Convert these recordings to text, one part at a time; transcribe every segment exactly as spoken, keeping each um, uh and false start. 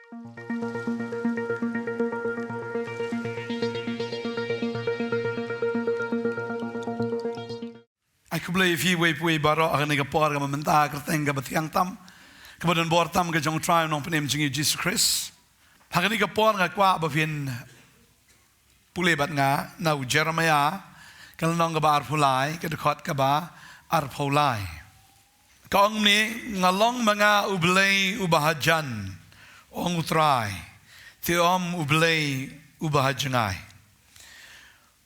Ai khublei ïa phi uwei pa uwei baroh ha kane ka por kaba mynta, ka kyrteng kaba thiang tam, kaba donbor tam ka jong U Trai U Nongpynim jong ngi U Jisu Khrist. Ha kane ka por nga kwah ba phin pule bad nga na u Jeremaïah, ka lynnong kaba arphew lai, ka dkhot kaba arphew lai. Ka ong kumne: Nga long ma nga U Blei uba hajan, ong U Trai, te ym U Blei uba ha jngai.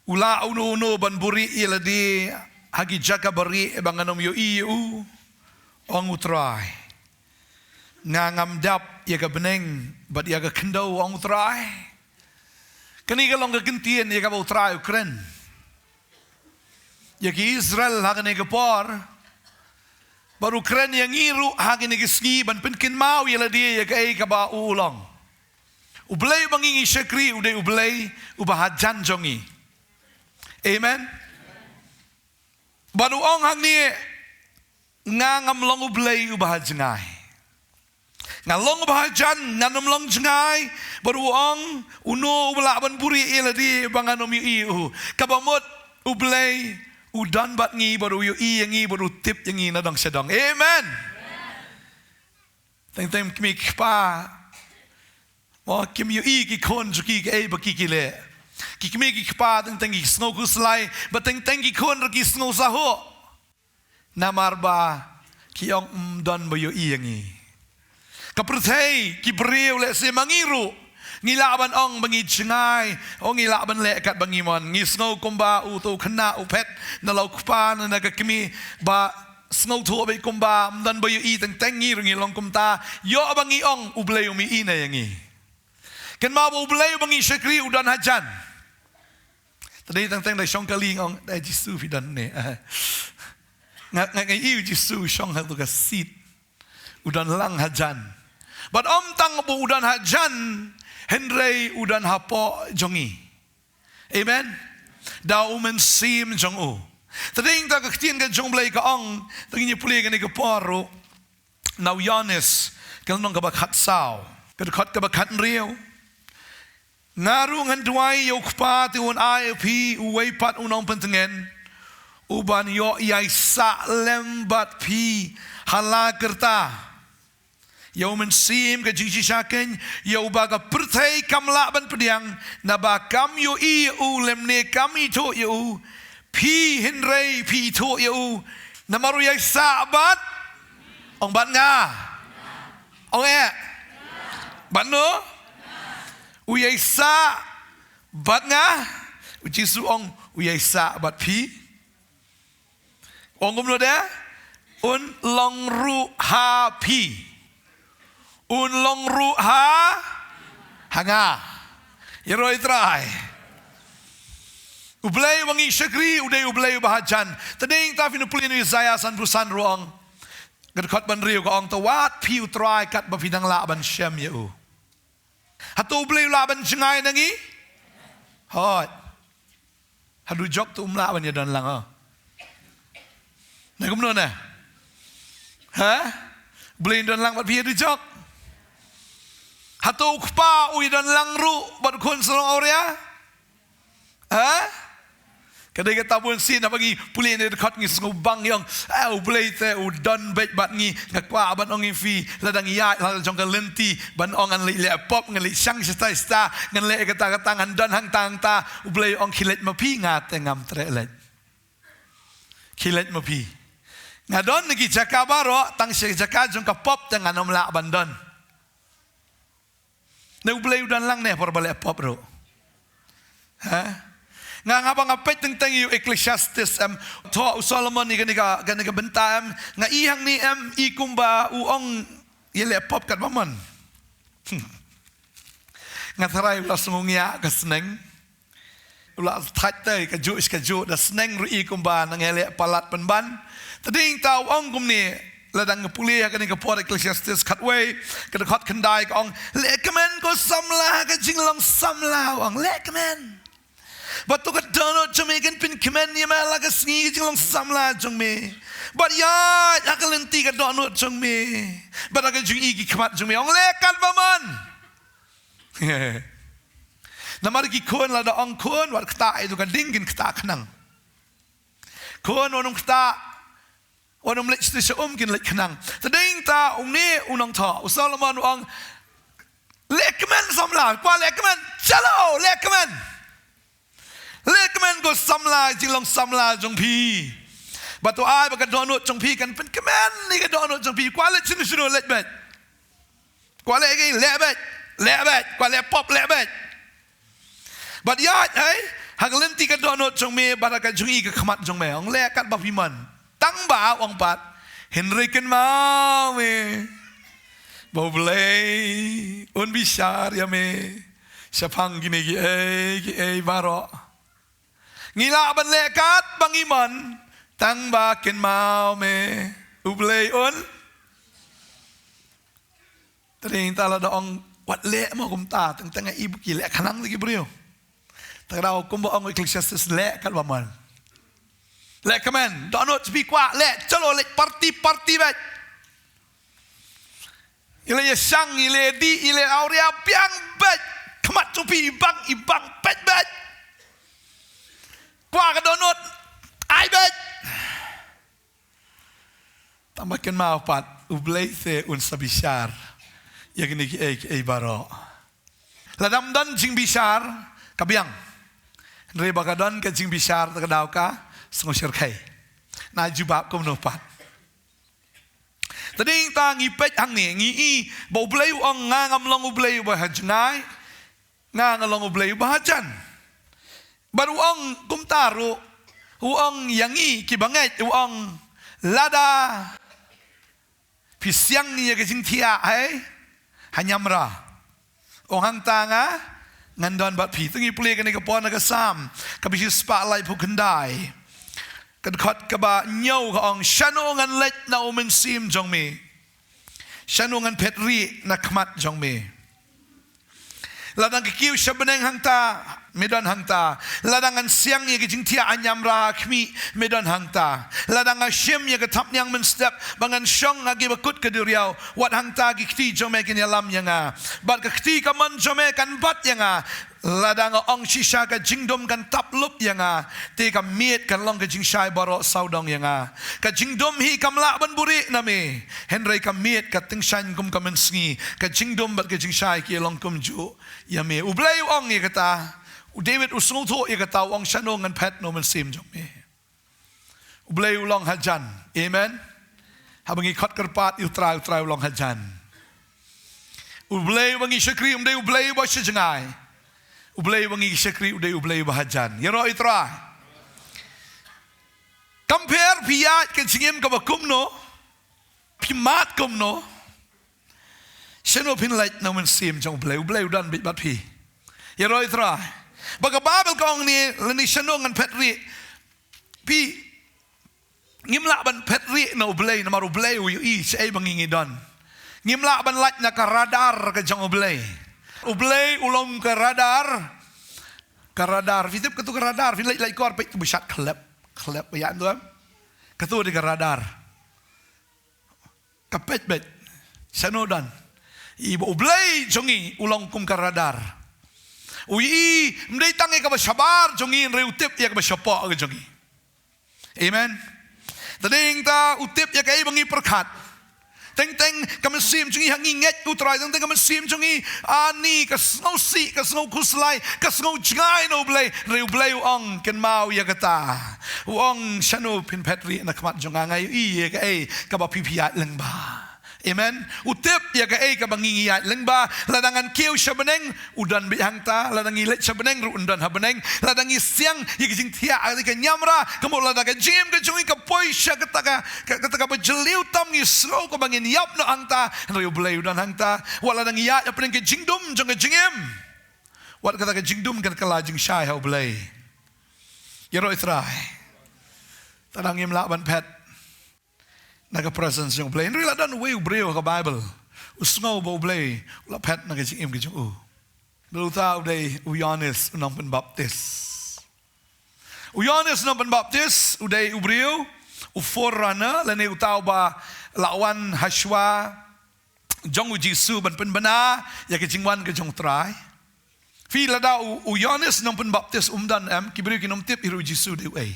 U lah uno uno ban buhrieh ïa lade ha ki jaka barieh ba ngan ym ïohi ïa u, ong U Trai. Nga ngam dap ïa ka bneng bad ïa ka khyndew, ong U Trai. Kane ka long ka ktien ïa kaba U Trai u kren ïa ki Israel ha kane ka por. Bad u kren ïa ngi ruh ha kine ki sngi ban pynkynmaw ïa lade ïa kaei kaba u long. U Blei uba ngi ngi shakri u dei U Blei uba hajan jong ngi. Amen. Bad u ong hangne, nga ngam long U Blei uba ha jngai. Nga long uba hajan, ngan ym long jngai. Bad u ong, uno uba lah ban buhrieh ïa lade ba ngan ym ïohi ïa u. Kaba mut U Blei u don bad ngi, bad u ïohi ïa ngi, bad u tip ïa ngi na dong sha dong. Amen. Teng teng ki kmie ki kpa, mo, kim ïohi ki khun jong ki kaei ba ki ki leh. Ki kmie ki kpa teng teng ki sngew khuslai, bad teng teng ki khun ruh ki sngew sahuh. Namar ba ki ong, ym don ba ïohi ïa ngi. Ka pyrthei, ki briew, lehse ma ngi ruh, ngi lah ban ong ba ngi jngai, oh ngi lah ban leh kat ba ngi mon. Ngi sngew kumba uto u khynnah u phet na la u kpa ne na ka kmie, ba sngewthuh beit kumba ym don ba ïohi, teng teng ngi ruh ngi long kumta. Ïoh ba ngi ong U Blei um ïohi ne ïa ngi. Kynmaw ba U Blei uba ngi shakri u don hajan. Te dei teng teng da shong kali, nga ong, "Dei Jisu phi don ne?" Nga, nga, nga ïohi U Jisu u shong ha tu ka seat. U don lang hajan. Bad ym tang ba u don hajan, hynrei u don hapoh jong ngi. Amen. Da U Mynsiem jong u. Te dei ta ka ktien ka jong U Blei ka ong, te ngin ïa pule kane ka por ruh na u Ïoannis, ka lynnong kaba khatsaw, ka dkhot kaba khathynriew. Nga ruh ngan duwai ïa u Kpa, te un ai ïa phi uwei pat u nongpyntngen, u ban ïoh ïaisah lem bad phi ha la karta. Ïa U Mynsiem ka jingshisha keiñ, ïa uba ka pyrthei kam lah ban pdiang, naba kam ïohi ïa u lymne kam ithuh ïa u. Phi hynrei phi ithuh ïa u, namar u ïaisah bad, ong bad nga. Ong eh. Bad no? U ïaisah bad nga. U Jisu ong u ïaisah bad phi. Ong kumno de? Un long ruh ha phi. Un long ruh ha, ha nga. Ïaroh Trai. U Blei uba ngi shakri u dei U Blei uba hajan. Te dei ta phin pule na u Isaïah sanphew san ruh ong, ka dkhot ba hynriew ka ong, "To wad phi U Trai katba phi dang lah ban shem ïa u." Hato U Blei u lah ban jngai na ngi? Hooid. Haduh jok to um lah ban ïadon lang, oh. Na kumno na? Ha? U Blei un don lang bad phi haduh jok? Hato u Kpa u ïadon lang ruh bad u Khun sarong awria? Ha? Ka dei kata bun sien haba ngi pule na dkhot ngi sngewbang ïa ong, "Ah, U Blei te u don beit bad ngi." Nga kwah ban ong ïa phi, lada ngi ïaid la jong ka lynti ban ong ngan leit leh pop, ngan leit shang shatai shatai, ngan leh kata kata, ngan don hangta hangta, U Blei u ong, "Khie leit ma phi, nga te ngam treh leit. Khie leit ma phi. Nga don na ki jaka baroh, tang sha jaka jong ka pop te ngan ym lah ban don." Na U Blei u don lang ne por ba leh pop ruh? Ha? Nga, nga ba nga peit teng teng ïa u Ecclesiastes em, thoh u Solomon ïa kane ka, kane ka bynta em, nga i hangne em, i kumba u ong ïa leh pop katba mon. Nga tharai u la sngew ngiah ka sneng. U la thait te kajuh shi kajuh, da sneng ruh i kumba nang ïaleh palat pynban. Te dei ta u ong kumne, lada ngi pule ha kane ka por Ecclesiastes khatwei, ka dkhot khyndai ka ong, "Leh kmen ko samla ha ka jinglong samla," u ong, "leh kmen. Bad to ka dohnud jong me kan pynkmen ïa me la ka sngi ka jinglong samla jong me. Bad ïaid ha ka lynti ka dohnud jong me. Bad ha ka jingïohi ki khmat jong me, ong leh katba mon." Namar ki khun lada ong khun wat ktah ïa tu ka ding kin ktah khnang. Khun wat ym ktah, wat ym leit sha um kin leit khnang. Te dei ta une u nongthoh u Solomon u ong, leh kmen samla, kwah leh kmen, chalo leh kmen. Leh kmen ko samla, jinglong samla jong phi. Bad to ai ba ka dohnud jong phi kan pynkmen ïa ka dohnud jong phi. Kwah leh shisha leh beit. Kwah leh ki leh beit, leh beit, kwah leh pop leh beit. Bad ïa, hei, ha ka lynti ka dohnud jong me, bad ha ka jong i ka khmat jong me. Ong leh katba phi mon. Tang ba ong pat, hynrei kynmaw me ba U Blei un bishar ïa me shaphang kine kiei kiei baroh. Ngi lah ban leh katba ngi mon, tang ba kynmaw me U Blei un. Te dei ta lada ong wat leh mo kumta, teng teng i ba ki leh khnang ki briew. Te ka daw kumba ong Ecclesiastes, leh katba mon. Leh kmen, dohnud phi kwah leh, chalo leh party, party beit. Ïa leh ïa shang, ïa leh dih, ïa leh awria, biang beit. Khmat jong phi i bang, i bang peit beit. Kwah ka dohnud, ai beit. Tang ba kynmaw pat, U Blei te un sa bishar ïa kine kiei kiei baroh. Lada ym don jingbishar, ka biang. Hynrei ba ka don ka jingbishar, te ka daw ka sngewsyrkhei. Na jubab kumno pat. Te dei ta ngi peit hangne, ngi i ba U Blei u ong, nga ngam long U Blei uba ha jngai, nga nga long U Blei uba ha jan. Bad u ong kumta ruh, u ong ïa ngi kiba ngeit, u ong, lada phi siang ïa ka jingthiah, hei, ha niamra. Ong hangta nga, ngan don bad phi. Te ngi pule kane ka por na ka Salm kaba shispah laiphew khyndai. Ka dkhot kaba hynñiew ka ong, shano ngan leit na U Mynsiem jong me? Shano ngan phet rieh na khmat jong me? Lada nga kiew sha bneng, hangta me don hangta. Lada ngan siang ïa ka jingthiah ha niamra ha khmih, me don hangta. Lada nga shim ïa ka thapniang mynstep, ba ngan shong ha ki bakut ka duriaw, wat hangta ki kti jong me kin ïalam ïa nga. Bad ka kti kamon jong me kan bat ïa nga. Lada nga ong shisha, ka jingdum kan tap lup ïa nga. Te ka miet kan long ka jingshai baroh sawdong ïa nga. Ka jingdum hi kam lah ban buhrieh na me, hynrei ka miet ka tyngshaiñ kum ka mynsngi. Ka jingdum bad ka jingshai ki long kumjuh ïa me. U Blei u ong ïa kata. U David u sngewthuh ïa kata, u ong, shano ngan phet na U Mynsiem jong me? U Blei u long hajan. Amen. Haba ngi khot kyrpad ïa U Trai, U Trai u long hajan. U Blei uba ngi shakri um dei U Blei uba sha jngai. U Blei uba ngi shakri u dei U Blei uba hajan. Ïaroh ïa U Trai. Kam pher phi ïaid ka jingim kaba kumno, phi mad kumno, shano phin leit na U Mynsiem jong U Blei? U Blei u don beit bad phi. Ïaroh ïa U Trai. Ba ka Baibl ka ong ne, lane shano ngan phet rieh? Phi, ngim lah ban phet rieh na U Blei, namar U Blei u ïohi shaei ba ngi ngi don. Ngim lah ban lait na ka radar ka jong U Blei. U Blei u long ka radar. Ka radar, phi tip katu ka radar, phin lait lait kor, peit tu ba shat khlep, khlep ba ïa tu em. Katu dei ka radar. Ka peit beit shano don. I ba U Blei jong ngi u long kum ka radar. U ïohi ym dei tang ïa kaba shabar jong ngi, hynrei u tip ïa kaba shapoh ka jong ngi. Amen. Te dei ta u tip ïa kaei ba ngi pyrkhat. Teng teng ka mynsiem jong ngi, ha ngi ngeit U Trai, teng teng ka mynsiem jong ngi, ani ka sngewsih, ka sngew khuslai, ka sngew jngai na U Blei, hynrei U Blei u ong, kynmaw ïa kata. U ong, shano phin phet rieh na khmat jong nga? Nga ïohi ïa kaei kaba phi phi ïaid lyngba. Amen. U tip ïa kaei kaba ngi ngi ïaid lyngba. Lada ngan kiew sha bneng, u don beit hangta. Lada ngi leit sha bneng ruh, un don ha bneng. Lada ngi siang ïa ka jingthiah ha ka niamra, ka mut lada ka jingim ka jong ngi ka poi sha kata ka, ka, kata kaba jylliew tam, ngi sngew kaba ngin ïap noh hangta, hynrei U Blei u don hangta. Wat lada ngi ïaid hapdeng ka jingdum jong ka jingim, wat kata ka jingdum kan kylla jingshai ha U Blei. Ïaroh ïa U Trai. Tang ngim lah ban phet na ka presence jong U Blei. Hynrei la don uwei u briew ha ka Baibl u sngew ba U Blei u la phet na ka jingim ka jong u. Bad uta u dei u Ïoannis u nongpynbaptis. U Ïoannis u nongpynbaptis u dei u briew, u forerunner, lane uta uba la wan hashwa jong U Jisu ban pynbna ïa ka jingwan ka jong U Trai. Phi, lada u, u Ïoannis nongpynbaptis um don em, ki briew kin ym tip ïa u Jisu dei uei.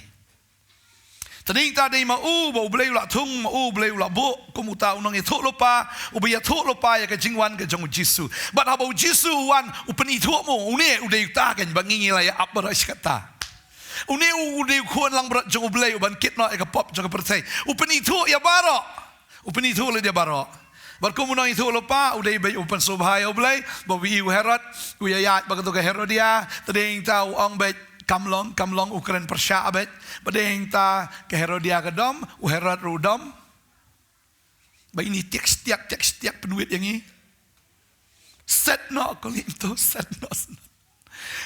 Te nangta dei ma u ba U Blei u la thung, ma u U Blei u la buh kum uta u nongïathuhlypa, uba ïathuhlypa ïa ka jingwan ka jong u Jisu. Bad haba u Jisu u wan, u pynithuh mo, une u dei uta kan ba ngi ngi la ïa ap baroh shi katta. Une u, u dei u khun langbrot jong U Blei uban kit noh ïa ka pop jong ka pyrthei. U pynithuh ïa baroh. U pynithuh lade ïa baroh. Bad kum u nongïathuhlypa, u dei beit u pynsngewbha ïa U Blei, ba u ïohi u Herod u ïaid bad kato ka Herodia, te nangta u ong beit kam long, kam long, u kren pyrshah beit. Bad nangta ka Herodia ka dom, u Herod ruh u dom. Ba ini tiak tiak, tiak tiak pynwit ïa ngi. Set noh, ko lim to, set noh.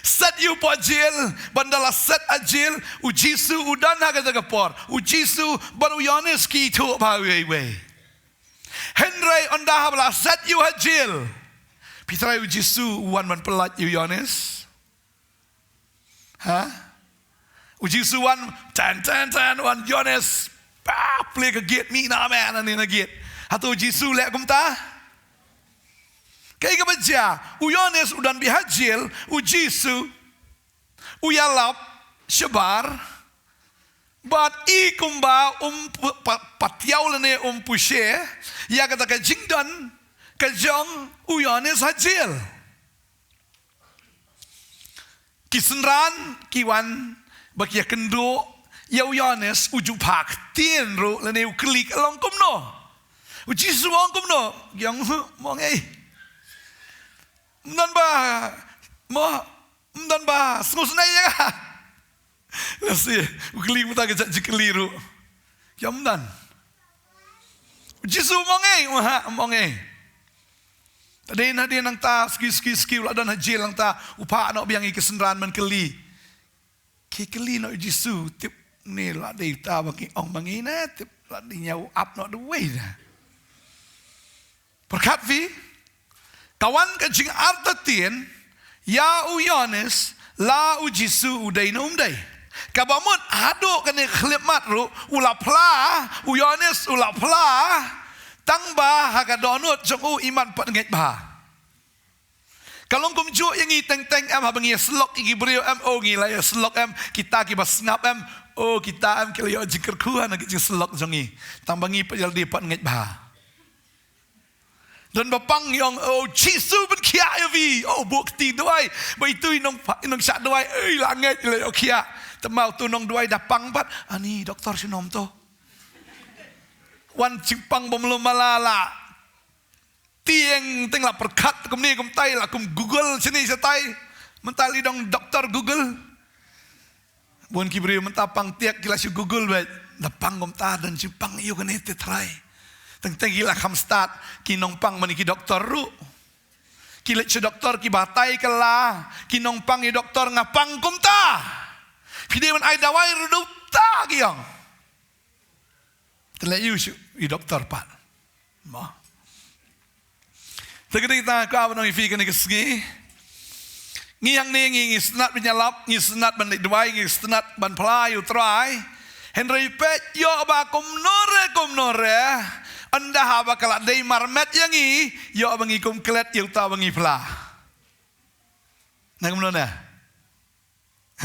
Set ïa u hapoh jail, bad ynda la set ha jail, u Jisu u don ha kata ka por. U Jisu bad u Ïoannis ki ïathuh bha uwei uwei. Hynrei ynda haba la set ïa u ha jail, phi tharai u Jisu u wan ban pyllait ïa u Ïoannis? Ha? U Jisu wan, tan, tan, tan, wan Ïoannis. Pah, plie ka gate, mih na me, na ni na gate. Hato u Jisu leh kumta? Kaei kaba jia, u Ïoannis u don beit ha jail, u Jisu u ïalap shabar, bad i kumba um pu-, pa-, patiaw lane um pyrshah ïa kata ka jingdon ka jong u Ïoannis ha jail. Ki synran ki wan ba ki ïakynduh ïa u Ïoannis, u ju phah ktien ruh lane u kylli ka long kumno. U Jisu u ong kumno? Ki ong, huh, mo ngei. Ym don ba, mo, ym don ba sngewsynei ïa nga. Lehse u kylli mynta ka jait jingkylli ruh. Ki ong ym don. U Jisu mo ngei, u ha, mo ngei. Hadien, hadien nangta, sngi, sngi, sngi, u la don ha jail nangta, u phah noh biang ïa ki synran ban kylli. Ki kylli noh ïa u Jisu, tip ne la dei uta ba ngi ong ma ngi ne, tip la dei ñiew ap noh da uwei ne. Pyrkhat phi, ka wan ka jingartatien ïa u Ïoannis, la u Jisu u dei ne um dei. Kaba mut haduh kane khyllipmat ruh, u la phla, u Ïoannis u la phla, tang ba ha ka dohnud jong u imat pat ngeit bha. Ka long kumjuh ïa ngi teng teng em, haba ngi ïasyllok ïa ki briew em, oh ngi la ïasyllok em, kita kiba sngap em, oh kita em ki la ïoh jingkyrkhu ha na ki jingsyllok jong ngi. Tang ba ngi pat ïa lade pat ngeit bha. Don ba pang ïa u ong, oh, Jisu u pynkhiah ïa phi. Oh, buh kti duwai. Ba itu i nong, i nongshah duwai, ei, la ngeit, la ïoh khiah. Te ma utu nongduwai da pang pat. Ani doktor shano to? Wan jingpang bym lum mala la. Tieng teng la pyrkhat kumne kumtai, la kum Google shane shatai. Mynta la dang doktor Google. Bun ki briew mynta pang tiak ki la shu Google beit. Da pang kumta, don jingpang ïa u kane te trai. Teng teng ki la kham stad ki nongpang mane ki doktor ruh. Ki leit sha doktor ki batai kylla, ki nongpang ïa doktor, nga pang kumta. Phi dei ban ai dawai ruh da uta ki ong. Te leit ïa u shu, ïa u doktor pat. Mo. Te ka dei ta ka ban ong ïa phi kane ka sngi. Ngi hangne ngi, ngi sngewtynnat ban ïalap, ngi sngewtynnat ban leit duwai, ngi sngewtynnat ban phla ïa u Trai. Hynrei peit ïoh ba kumno re, kumno re. Ynda haba ka la dei marmet ïa ngi, ïoh ba ngi kum klet ïa uta ba ngi phla. Na kumno na?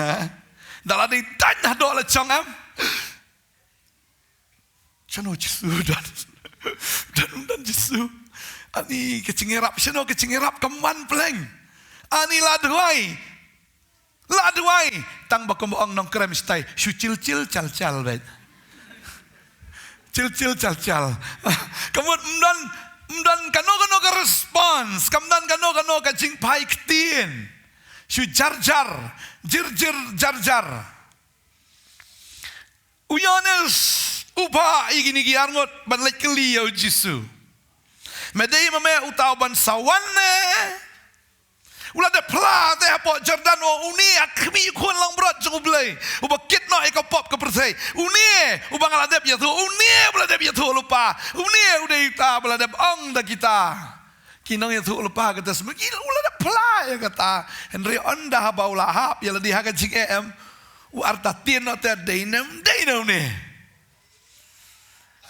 Ha? Da la dei dang na doh la chong em. Shano Jisu don? Don, don Jisu. Ani ka jingïarap, shano ka jingïarap kam wan pleng. Ani la duwai. La duwai. Tang ba kum ong nongkrem shatai. Shu chil chil chal chal beit. Chil chil chal chal. Ka mut ym don, ym don kano kano ka response. Kam don kano kano ka jingphai ktien. Shu jar jar. Jir jir jar jar. U Ïoannis u phah ïa kine ki arngut ban leit kylli ïa u Jisu. Me dei ma me uta uban sa wan ne? U la dep phla te hapoh Jordan, oh, une ha khmih u khun langbrot jong U Blei, uba kit noh ïa ka pop ka pyrthei. Une uba nga la dep ïathuh, une uba la dep ïathuhlypa. Une u dei uta uba la dep ong da kita ki nongïathuhlypa kata sma, ki, u la dep phla ïa kata. Hynrei ynda haba u la hap ïa lade ha ka jingeh em, u artatien noh te dei ne ym dei ne une.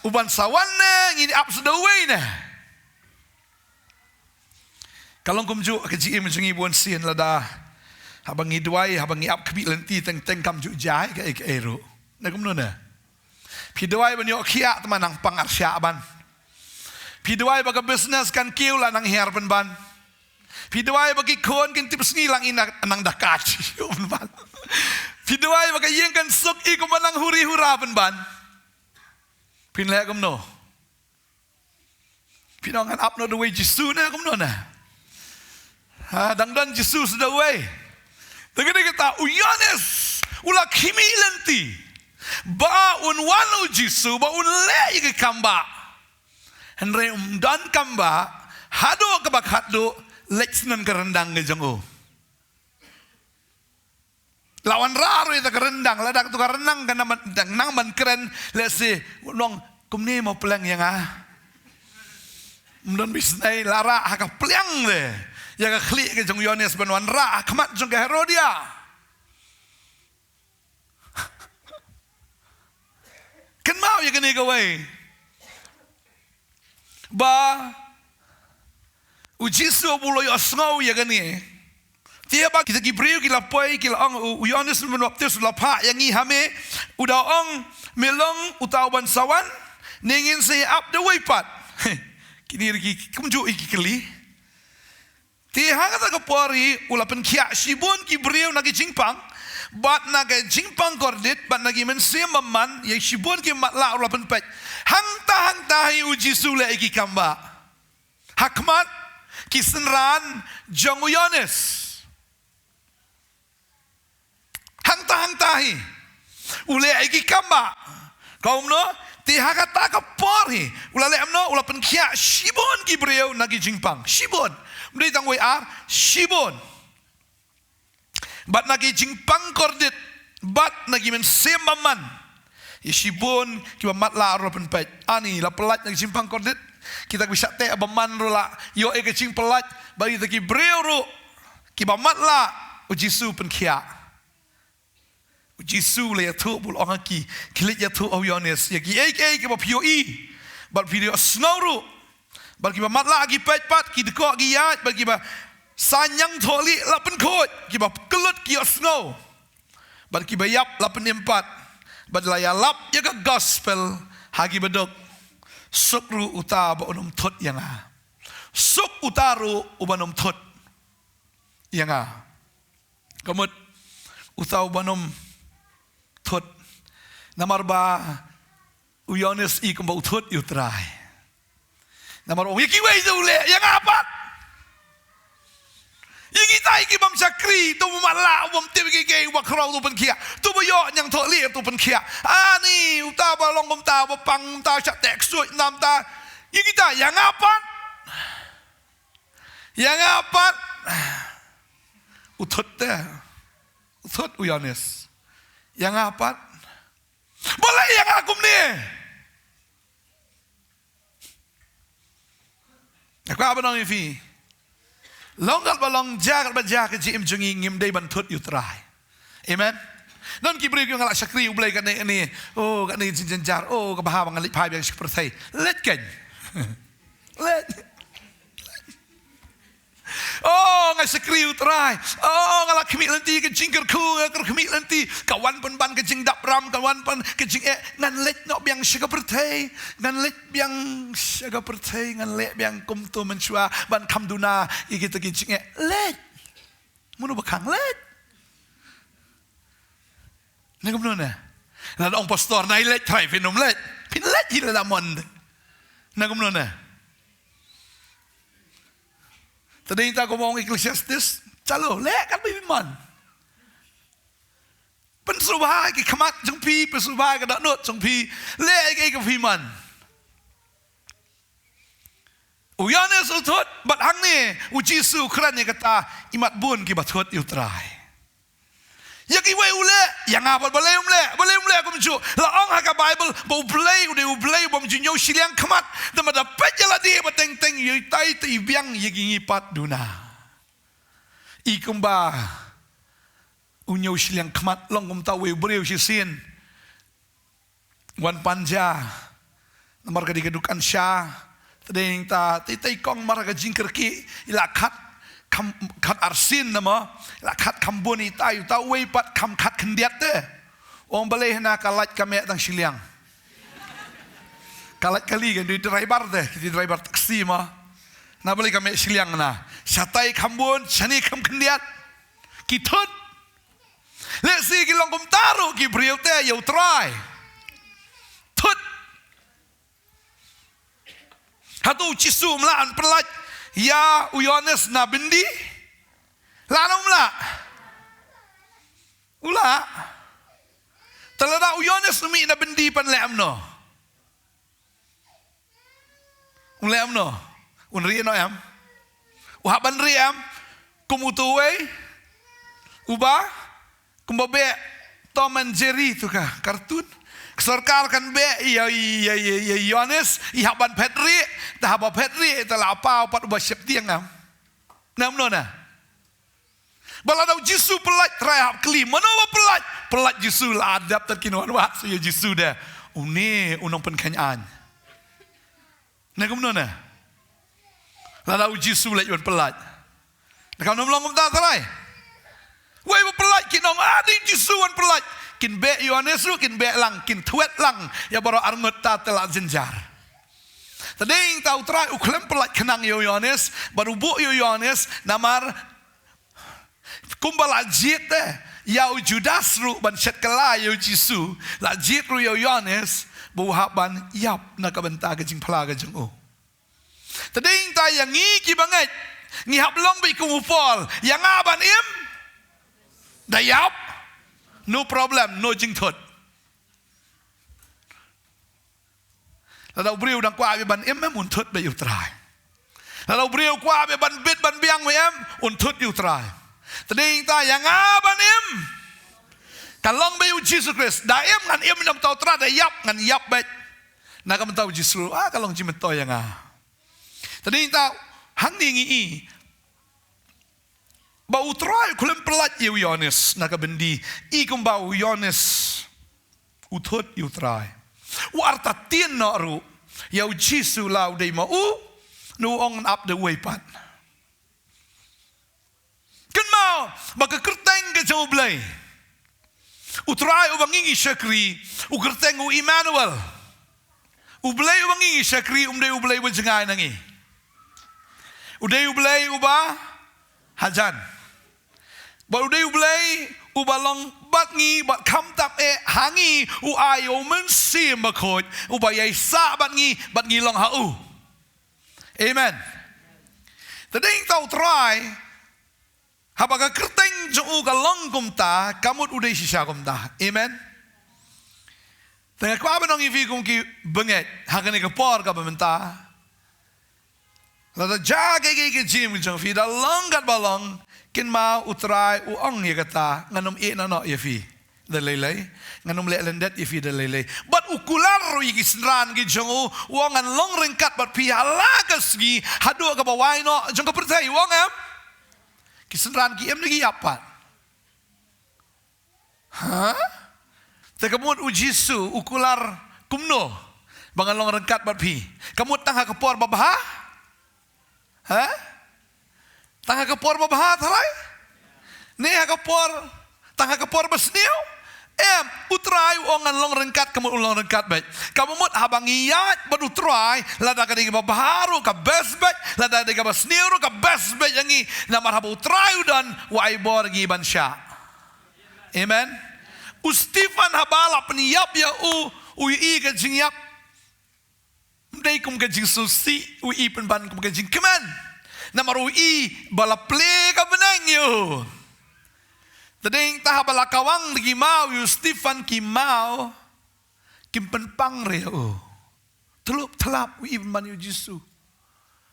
Uban sa wan ne, ngin ïa ap sa da uwei ne. Ka long kumjuh ka jingim jong ngi bun sien lada haba ngi duwai, haba ngi ap khmih lynti teng teng kam ju jia kaei kaei ruh. Na kumno na? Phi duwai ban ïoh khiah, te ma nang pang arshah ban. Phi duwai ba ka business kan kiew, la nang hiar pynban. Phi duwai ba ki khun kin tip sngi, la ngi nang da ka chi pynban. Phi duwai ba ka ïing kan suk, i kumba nang huri hura pynban. Phin leh kumno? Phi ong ngan ap noh da uwei Jisu ne kumno na? Ha, dang don Jisu sa da uwei. Te kane kata u Ïoannis u la khmih lynti ba un wan u Jisu, ba un leh ïa ka kam bah. Hynrei um don kam bah, haduh kaba khatduh, leit shen ka ryndang ka jong u. La wanrah ruh ïa ka ryndang, lada kato ka ryndang ka nang ban, dang nang ban kren, lehse u ong kumne mo, pliang ïa nga. Um don bishni, la rah ha ka pliang de ïa ka khlieh ka jong u Ïoannis ban wanrah ha khmat jong ka Herodia. Kynmaw ïa kane kawei, ba u Jisu u la ïohsngew ïa kane. Te haba kita ki briew ki la poi, ki la ong, u, u Ïoannis Baptis u la phah ïa ngi ha me, u da ong, me long uta uban sa wan, ne ngin sa ïa ap da uwei pat? Kine ruh ki kumjuh ki kylli. Te ha kata ka por hi u la pynkhiah shibun ki briew na ki jingpang, bad na ka jingpang kordit, bad na ki mynsiem bymman, ïa shibun ki matlah u la pynpeit. Hangta hangta hi u Jisu u leh ïa ki kam bah ha khmat ki synran jong u Ïoannis. Hangta hangta hi u leh ïa ki kam bah. Kumno? Te ha kata ka por hi u la leh kumno? U la pynkhiah shibun ki briew na ki jingpang. Shibun. Ym dei tang wei ar, shibun. Bad na ki jingpang kordit, bad na ki mynsiem bymman. Ïa shibun kiba matlah ruh u la pynpeit. Ani, la pyllait na ki jingpang kordit. Kita kiba shah teh bymman ruh la ïoh ïa ka jingpyllait. Bad kita ki briew ruh kiba matlah, u Jisu u pynkhiah. U Jisu u la ïathuh, u la ong ha ki, khie leit ïathuh ha u Ïoannis ïa kiei kiei kiba phi ïohi bad phi ïohsngew ruh. Bad kiba matlah ki peit pat, ki dkoh ki ïaid, bad kiba saiñ ñiangthohlieh la pynkhuid, kiba kyllut ki ïohsngew, bad kiba ïap la pynim pat, bad la ïalap ïa ka gospel ha kiba duk. Suk ruh uta uba ym thut ïa nga. Suk uta ruh uba ym thut ïa nga. Ka mut uta uba ym thut. Namar ba u Ïoannis i kumba u thut ïa u Trai. Namar u ong ïa kiwei de u leh, ïa nga pat. Ïa kita ki bym shakri, to bym matlah, bym tip kiei kiei, uba khraw to pynkhiah, to ba ïoh ñiangthohlieh to pynkhiah. Ani, uta ba long kumta, ba pang kumta, shah teh ksuid namta. Ïa kita, ïa nga pat. Ïa nga pat. U thut te. U thut u Ïoannis. Ïa nga pat. Balei ïa nga kumne? Nga kwah ban ong ïa phi, long katba long, jia katba jia ka jingim jong ngi, ngim dei ban thut ïa u Trai. Amen. Don ki briew ki ong nga la shakri U Blei katne katne. Oh, katne jingjynjar. Oh, ka bha ba ngan leit phai biang sha ka pyrthei. Leit kein. Leit. Oh, nga shakri U Trai. Oh, nga la khmih lynti ka jingkyrkhu, nga kyrkhmih lynti. Ka wan pynban ka jingdap ram, ka wan pynban ka jingeh. Ngan leit noh biang sha ka pyrthei. Ngan leit biang sha ka pyrthei, ngan leh biang kumto mynshuwa ban kham duna ïa kita ki jingeh. Leit. Mano ba khang leit? Na kumno na? Lada ong pastor, nai leit, trai phin ym leit. Phin leit hi lada mon. Na kumno na? Te dei ta kumba ong Ecclesiastes, chalo, leh katba phi mon. Pynsngewbha ki khmat jong phi, pynsngewbha ka dohnud jong phi, leh kaei kaei kaba phi mon. U Ïoannis u thut, bad hangne u Jisu u kren ïa kata, imat bun kiba thut ïa u Trai. Ïa kiwei u leh, ïa nga pat balei ym leh, balei ym leh kumjuh. La ong ha ka Baibl ba U Blei u dei U Blei ubym ju ñiew shiliang khmat, te ma da peit ïa lade ba teng teng ïa itai te i biang ïa ngi pat duna. I kumba u ñiew shiliang khmat, long kumta uwei u briew shisien. Wan pan ja. Namar ka dei ka dukan sha. Te dei nangta, tei tei kong mar ka jingkyrkieh, i la khat. kham, khat arsien na mo, la khat kham bun ita, uta uwei pat kham khat khyndiat te. Ong balei hana ka lait ka meh tang shiliang. Ka lait kali kan dei driver te, ki driver taxi mo. Na balei ka meh shiliang na. Shatai kham bun, shane kham khyndiat. Ki thut. Lehse ki long kumta ruh ki briew te ïa u Trai. Thut. Hato u Jisu um lah ban pyllait ïa u Ïoannis na byndi? Lah ne um lah? U lah. Te lada u Ïoannis u mih na byndi pan leh kumno? Un leh kumno? Un rieh noh em? U hap ban rieh em? Kum utu uwei uba kumba beh Tom and Jerry tu ka cartoon. Ka sorkar kan beh ïa, ïa, ïa, ïa Ïoannis, i hap ban phet rieh, te haba phet rieh te la paw pat uba sheptieng em? Ne kumno na? Ba lada u Jisu pyllait, Trai hap kylli, mano ba pyllait? Pyllait Jisu, la dep tad ki nongwan wah sha ïa u Jisu de. Une u nongpynkheiñ aiñ. Ne kumno ne? Lada u Jisu leit wan pyllait. Ne kam nym long kumta Trai. Wei ba pyllait ki nong, ah, dei u Jisu wan pyllait. Kin beh Ïoannis ruh, kin beh lang, kin thwet lang ïa baroh arngut, ta te la jynjar. Te dei ta u Trai u khlem pyllait khnang ïa u Ïoannis, bad u buh ïa u Ïoannis, namar kumba la jied te ïa u Judas ruh ban shet kylla ïa u Jisu, la jied ruh ïa u Ïoannis ba u hap ban ïap na ka bynta ka jingphla ka jong u. Te dei ta ïa ngi ki bangeit, ngi hap long beit kum u Paul, ïa nga ban im da ïap, no problem, no jingthut. Lada u briew dang kwah beit ban im, em, un thut beit ïa u Trai. Lada u briew kwah beit ban bit ban biang beit, em, un thut ïa u Trai. Te dei ta ïa nga ban im, kan long beit ïa u Jisu Khrist. Da im ngan im na ka bynta u Trai, da ïap ngan ïap beit na ka bynta u Jisu. Ah, ka long jingmyntoi ïa nga. Te dei ta hangne ngi i ba u Trai u khlem pyllait ïa u Ïoannis na ka byndi, i kumba u Ïoannis u thut ïa u Trai. U artatien noh ruh ïa u Jisu, la u dei ma u, ne u ong ngan ap da uwei pat. Kynmaw ba ka kyrteng ka jong U Blei, U Trai uba ngi ngi shakri, u kyrteng u Immanuel. U Blei uba ngi ngi shakri um dei U Blei uba jngai na ngi. U dei U Blei uba hajan. Bad u dei U Blei uba long bad ngi, bad khamtam eh ha ngi u ai ïa u Mynsiem Bakhuid uba ïaisah bad ngi, bad ngi long ha u. Amen. Te dei ta u Trai, haba ka kyrteng jong u ka long kumta, ka mut u dei shisha kumta. Amen. Te nga kwah ban ong ïa phi kum ki bangeit ha kane ka por kaba mynta, lada jia kiei kiei ki jingim ki jong phi, da long katba long, kynmaw U Trai u ong ïa kata, ngan ym ïeh noh noh ïa phi da lei lei, ngan ym leh lyndet ïa phi da lei lei. Bad u kular ruh ïa ki synran ki jong u, u ong ngan long ryngkat bad phi ha la ka sngi haduh kaba wai noh jong ka pyrthei, u ong em? Ki synran ki im ne ki ïap pat? Ha? Te ka mut u Jisu u kular kumno ba ngan long ryngkat bad phi? Ka mut tang ha ka por babha? Ha? Tang ha ka por babha, Trai? Ne ha ka por, tang ha ka por basniew? Em, U Trai u ong ngan long ryngkat, ka mut u long ryngkat beit. Kaba mut haba ngi ïaid bad U Trai, lada ka dei kaba bha ruh ka best beit, lada ka dei kaba sniew ruh ka best beit ïa ngi. Namar haba U Trai u don, u ai bor ïa ngi ban shah. Amen. U Stephen haba la pynïap ïa u, u ïohi ka jingïap ym dei kum ka jingsngewsih, u ïohi pynban kum ka jingkmen. Namar u ïohi ba la plie ka bneng ïa u. Te dei ta haba la kawang da ki maw ïa u Stephen, ki maw kim pynpang re ïa u. Tlup tlap u ïohi pynban ïa u Jisu.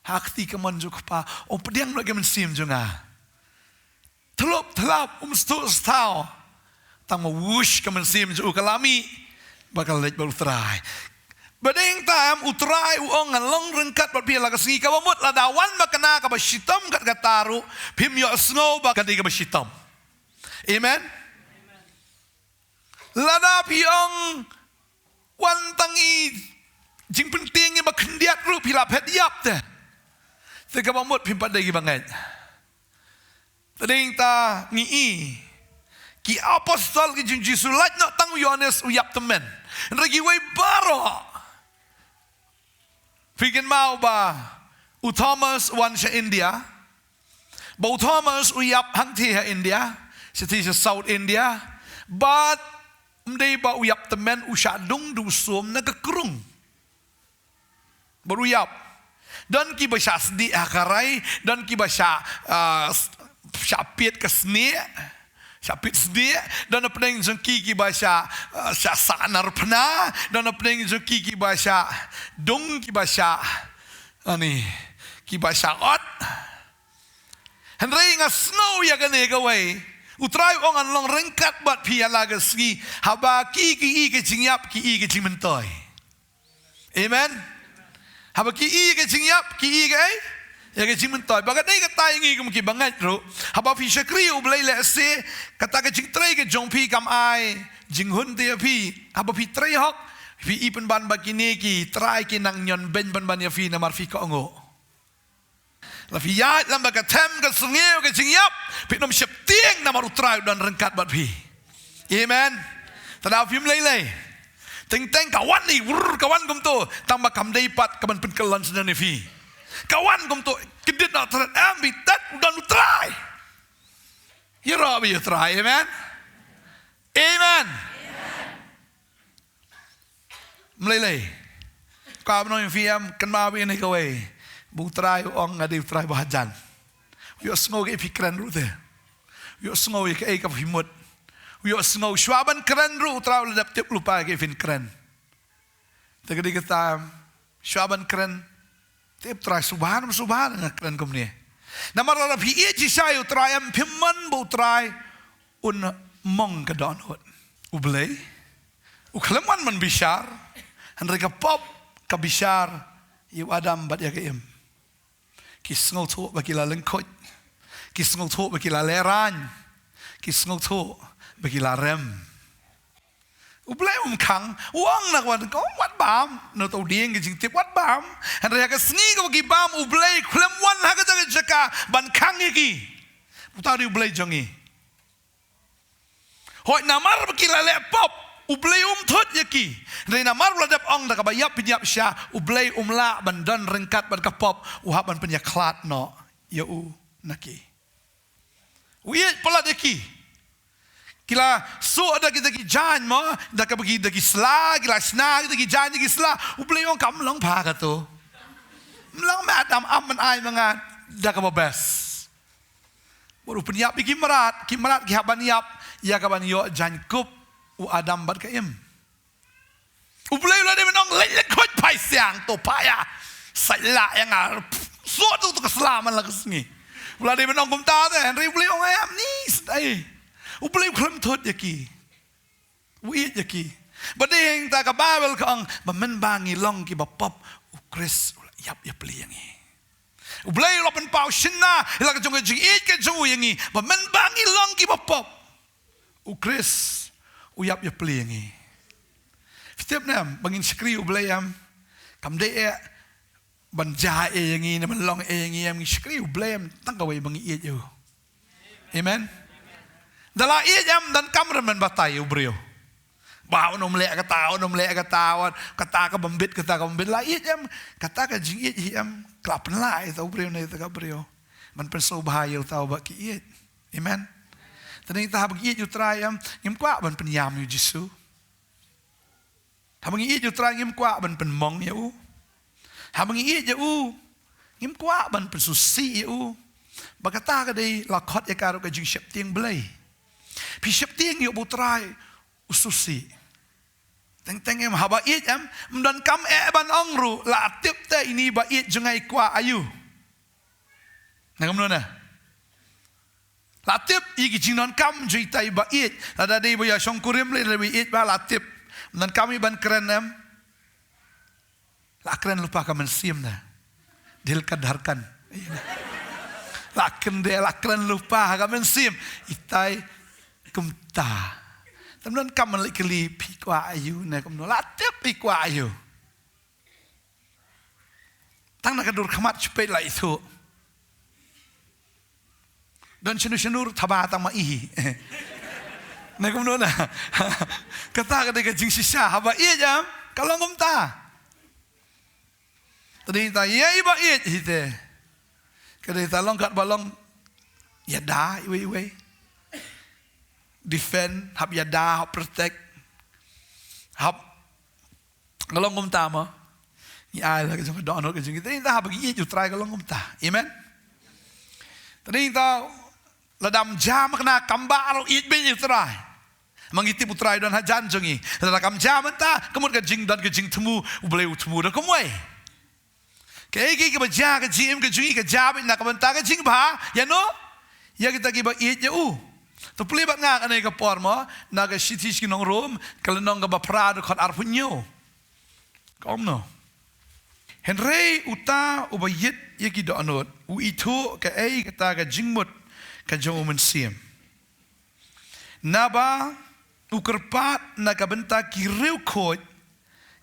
Ha kti kamon jong u Kpa, ong pdiang noh ïa ka mynsiem jong nga. Tlup tlap, um sngewthuh sngewthaw. Tang ma wush ka mynsiem jong u ka la mih bad ka la leit bad U Trai. Ba dei ta em, U Trai u ong ngan long ryngkat bad phi ha la ka sngi, kaba mut lada wan ba kane kaba shitom kat kata ruh, phim ïohsngew ba ka dei kaba shitom. Amen. Lada phi ong wan tang i jingpyntieng i ba khyndiat ruh phi la phet ïap te. Te kaba mut phim pat dei ki bangeit. Tading ta ngi i ki apostol ki jong Jisu, lait noh tang u Ïoannis u ïap tymmen. Hynrei kiwei baroh. Phi kynmaw ba u Thomas u wan sha India. Ba u Thomas u ïap hangtei ha India, shatei sha South India. Bad ym dei ba u ïap tymmen, u shah dung da u sum na ka krung. Bad u ïap. Don kiba shah sdieh ha ka rai, don kiba shah, ah, s-, shah piet ka snieh, shah piet snieh, don na pdeng jong ki kiba shah, ah, shah sah narphna, don na pdeng jong ki kiba shah dung, kiba shah, ani, kiba shah ot. Hynrei nga sngew ïa kane kawei. U Trai u ong ngan long ryngkat bad phi ïa la ka sngi. Haba ki, ki i ka jingïap, ki i ka jingmyntoi. Amen. Haba ki i ka jingïap, ki i ka ei? Ïa ka jingmyntoi. Ba ka dei kata ïa ngi kum ki bangeit ruh. Haba phi shakri U Blei lehse, kata ka jingtrei ka jong phi kam ai jinghun te ïa phi. Haba phi trei hok, phi i pynban ba kine ki trai ki nang ñion beiñ pynban ïa phi namar phi kohnguh. La phi ïaid lem bad ka them ka sngewsynei ka jingïap, phin ym sheptieng namar U Trai u don ryngkat bad phi. Amen. Tang da phim lei lei. Teng teng ka wan i, wrr, ka wan kumto, tang ba kam dei pat kaban pynkyllon sngewsynei phi. Ka wan kumto, kyndit noh thret, em, bitat, u don U Trai. Ïaroh bad U Trai, amen. Amen. Ym lei lei. Ka ban ong ïa phi em, kynmaw ïa kane kawei. Ba U Trai u ong nga dei U Trai ba hajan. U ïohsngew kaei phi kren ruh te. U ïohsngew ïa kaei kaba phi mut. U ïohsngew shuwa ban kren ruh U Trai u la dep tip lypa ïa kaei phin kren. Te ka dei kata em, shuwa ban kren. Te U Trai sngewbha, sngewbha nga kren kumne. Namar lada phi ïeit shisha ïa U Trai em, phim mon ba U Trai un mong ka dohnud. U Blei u khlem wan ban bishar, hynrei ka pop ka bishar ïa u Adam bad ïa ka Im. Ki sngewthuh ba ki la lyngkhuid, ki sngewthuh ba ki la lehraiñ, ki sngewthuh ba ki la rem. U Blei um khang, u ong na ka wan, ko wat bam, na to dieng ka jingtip wat bam. Hynrei ha ka sngi kaba ki bam, U Blei khlem wan ha kata ka jaka ban khang ïa ki. Uta u dei U Blei jong ngi. Hooid namar ba ki la leh pop, U Blei um thut ïa ki. Hynrei namar ba la dep ong da kaba ïap phin ïap shisha, U Blei um lah ban don ryngkat bad ka pop, u hap ban pynïakhlad noh ïa u na ki. U ïeit palat ïa ki. Ki la suh da kita ki jaiñ mo, da kaba ki, da ki sla, ki la shna kita ki jaiñ da ki sla. U Blei u ong kam long pha kato. Ym long, me Adam, ym ban ai ma nga da kaba best. Bad u pynïap ïa ki mrad, ki mrad ki hap ban ïap ïa kaban ïoh jaiñkup u Adam bad ka Im. U Blei u la dei ban ong leit lyngkhuid phai siang to pha ïa. Sait lah ïa nga. Suh to, to ka sla man la ka sngi. U la dei ban ong kumta te, hynrei U Blei u ong ai am ni sdai. U Blei u khlem thut ïa ki. U ïeit ïa ki. Ba dei hangta ka Baibl ka ong ba mynba ngi long kiba pop, U Khrist u la ïap ïapli ïa ngi. U Blei u la pynpaw shynna ïa la ka jong ka jingïeit ka jong u ïa ngi. Ba mynba ngi long kiba pop, U Khrist u ïap ïapli ïa ngi. Phi tip ne em, ba ngin shakri U Blei em, kam dei eh ban jia eh ïa ngi ne ban long eh ïa ngi em, ngin shakri U Blei em tang kawei ba ngi ïeit ïa u. Amen. Da la ïeit em, ym donkam ruh ban batai ïa u briew. Ba un ym leh kata, un ym leh kata, wat kata ka bym bit, kata ka bym bit. La ïeit em, kata ka jingïeit hi em, ka la pynlah ïa uta u briew ne ïa kata ka briew ban pynsngewbha ïa uta uba ki ïeit. Amen. Te nangta haba ngi ïeit ïa U Trai em, ngim kwah ban pynïam ïa U Jisu. Haba ngi ïeit ïa U Trai ngim kwah ban pynmong ïa u. Haba ngi ïeit ïa u ngim kwah ban pynsngewsih ïa u. Ba kata ka dei la khot ïa ka ruh ka jingsheptieng Blei. Phi sheptieng ïa U Trai u sngewsih. Teng teng em, haba ïeit em, ym donkam eh ban ong ruh, la tip te ine ba ïeit jong nga i kwah aïu. Na kumno na? La tip ïa ki jingdonkam jong itai ba ïeit. Lada dei ba ïa shongkurim lei, lada ba ïeit ba la tip. Ym donkam i ban kren em. La kren lypa ka mynsiem na. Dil ka dharkan. La kren de, la kren lypa ka mynsiem. Itai kumta. Te ym donkam ban leit kylli phi kwah aïu ne kumno. La tip i kwah aïu. Tang na ka dur khmat shu peit la ithuh. Don shano shano ruh thaba tang ma i hi. Na kumno na. Kata ka dei ka jingshisha, haba ïeit em ka long kumta. Te dei ta ïa i ba ïeit hi te. Ka dei ta long kat ba long ïada iwei iwei. Defend, hap ïada, hap protect. Hap Ka long kumta mo. Ngi ai la ka jong ka dohnud ka jong ngi. Te ïa ta haba ngi ïeit U Trai ka long kumta. Amen. Te ïa ta lada ym jia ma kane kam bah ruh ïeit beit ïa U Trai. Ma ngi tip U Trai don hajan jong ngi. Lada kam jia mynta ka mut ka jingdon ka jingthmu U Blei u thmu da kumwei. Kaei kaei kaba jia ka jingim ka jong ngi ka jia beit na ka bynta ka jingbha ïa no? Ïa kita kiba ïeit ïa u. To pule bad nga kane ka por mo, na ka shithi sha ki nong Rom, ka lynnong kaba phra dkhot arphew hynñiew. Ka ong no. Hynrei uta uba ïeit ïa ki dohnud u ithuh kaei kata ka jingmut ka jong U Mynsiem. Naba u kyrpad na ka bynta ki riewkhuid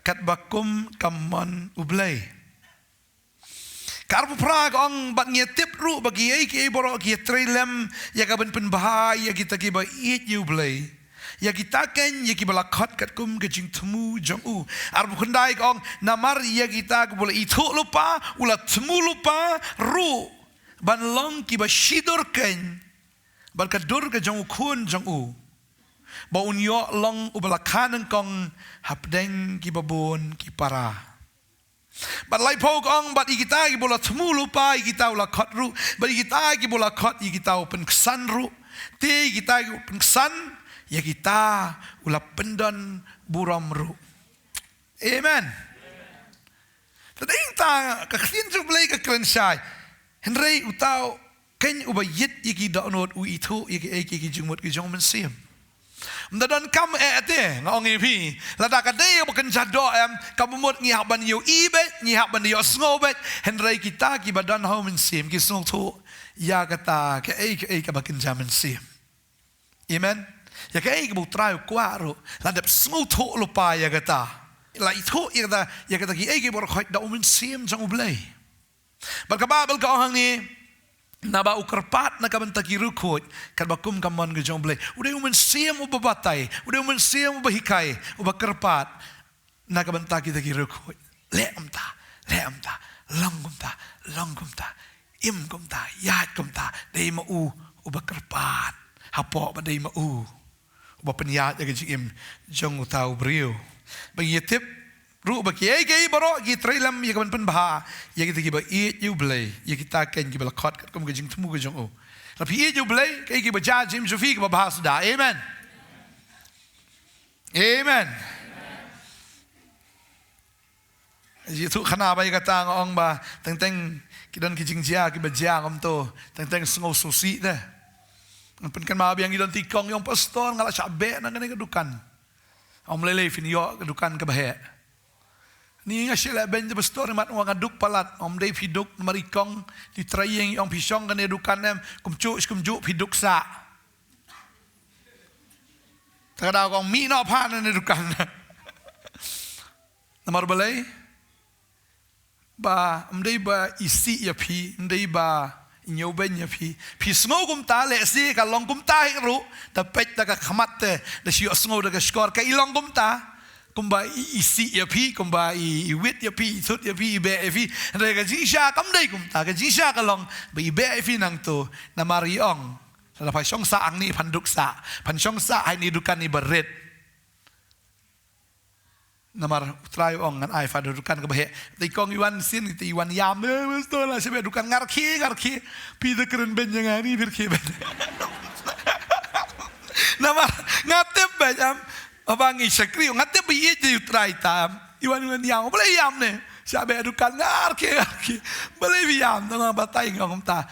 katba kum ka mon U Blei. Ka arphew phra ka ong, bad ngi tip ruh ba kiei kiei baroh ki ïatrei lem ïa ka ban pynbha ïa kita kiba ïeit ïa U Blei. Ïa kita kein ïa kiba la khot katkum ka jingthmu jong u. Arphew khyndai ka ong, namar ïa kita kiba la ithuh lypa u la thmu lypa ruh ban long kiba shidur kein bad ka dur ka jong u Khun jong u, ba un ïoh long uba la kha nyngkong hapdeng kiba bun ki para. Bad laiphew ka ong, bad ïa kita kiba u la thmu lypa ïa kita u la khot ruh, bad ïa kita kiba u la khot ïa kita u pynksan ruh, te ïa kita kiba u pynksan ïa kita u la pyndon burom ruh. Amen. Te dei ta ka ktien jong U Blei ka kren shai. Hynrei uta u kein uba ïeit ïa ki dohnud u ithuh ïa kiei kiei ki jingmut ki jong U Mynsiem. Ym da donkam eh te nga ong ïa phi. Lada ka dei ba kynja doh em, kaba mut ngi hap ban ïohi beit, ngi hap ban ïohsngew beit. Hynrei kita kiba don ha U Mynsiem ki sngewthuh ïa kata kaei kaei kaba kynja mynsiem. Amen. Ïa kaei kaba U Trai u kwah ruh la dep sngewthuh lypa ïa kata. La ithuh ïa kata, ïa kata kiei kiei baroh khoit da U Mynsiem jong U Blei. Bad ka Baibl ka ong hangne, naba u kyrpad na ka bynta ki riewkhuid katba kum ka mon ka jong U Blei. U dei U Mynsiem uba batai, u dei U Mynsiem uba hikai, uba kyrpad na ka bynta kita ki riewkhuid. Leh kumta, leh kumta, long kumta, long kumta, im kumta, ïaid kumta, dei ma u uba kyrpad. Hapoh ba dei ma u uba pynïaid ïa ka jingim jong uta u briew. Ba ngi tip ruh ba kiei kiei baroh ki trei lem ïa ka ban pynbha ïa kita kiba ïeit ïa U Blei, ïa kita kein kiba la khot katkum ka jingthmu ka jong u. Lada phi ïeit ïa U Blei, kaei kiba jia jingim jong phi kaba bha suda. Amen. Amen. Ïathuh khana ba ïa kata nga ong ba teng teng ki don ki jingjia kiba jia kumto, teng teng sngew sngewsih te. Ngan pynkynmaw biang, ngi don ti kong, ïong pastor, nga la shah beh na kane ka dukan. Ym lei lei phin ïoh ka dukan kaba heh. Ni nga shu leh beiñ te pastor, imat nga duk palat. Ym dei phi duk, namar i kong, ti trai ïeng, ïong phi shong kane dukan em, kumjuh kumjuh phi duk sah. Te ka daw kong mih noh pha na kane dukan. Namar balei? Ba ym dei ba isih ïa phi, ym dei ba ñiewbeiñ ïa phi. Phi sngew kumta, lehse ka long kumta hi ruh, te peit da ka khmat te, da shu ïohsngew da ka shkor, ka i long kumta. Kumba i isih ïa phi, kumba i, i wit ïa phi, i thut ïa phi, i beh ïa phi. Hynrei ka jingshisha kam dei kumta, ka jingshisha ka long ba i beh ïa phi nangto, namar i ong, lada pha shong sah hangne phan duk sah, phan shong sah ha ine i dukan iba rit. Namar U Trai u ong ngan ai pha da dukan kaba heh. Te i kong i wan sien, te i wan ïam, eh, pastor, la shah beh dukan, nga rkhie, nga rkhie. Phi da kren beiñ ïa nga, ni phi rkhie beiñ. Namar nga tip beiñ em, haba ngi shakri, nga tip ba ïeit ïa U Trai tam. I wan, i wan ïam, balei ïam ne? Shah beh dukan, nga rkhie, nga rkhie. Balei phi ïam? Te nga batai, nga ong kumta.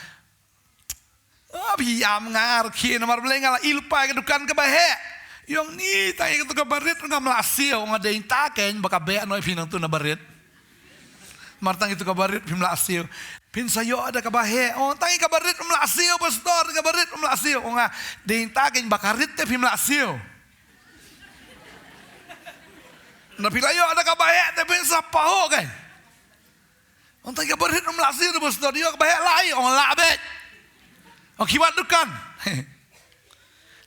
Ah, phi ïam, nga rkhie, namar balei? Nga la i lypa ïa ka dukan kaba heh. I ong, ni tang ïa kato kaba rit ngam lah siew. Nga dei ta kein ba ka beh noh ïa phi nangto na barit. Namar tang ïa kato kaba rit phim lah siew. Phin sa ïoh da kaba heh. Ong, tang ïa kaba rit phim lah siew, pastor, kaba rit phim lah siew. Ong nga, dei ta kein ba ka rit te phim lah siew. Na phi la ïoh da kaba heh te phin sa pahuh kein. Ong, tang ïa kaba rit phim lah siew, pastor, ïoh kaba heh lah ïa, ong lah beit. Ong ki wad dukan.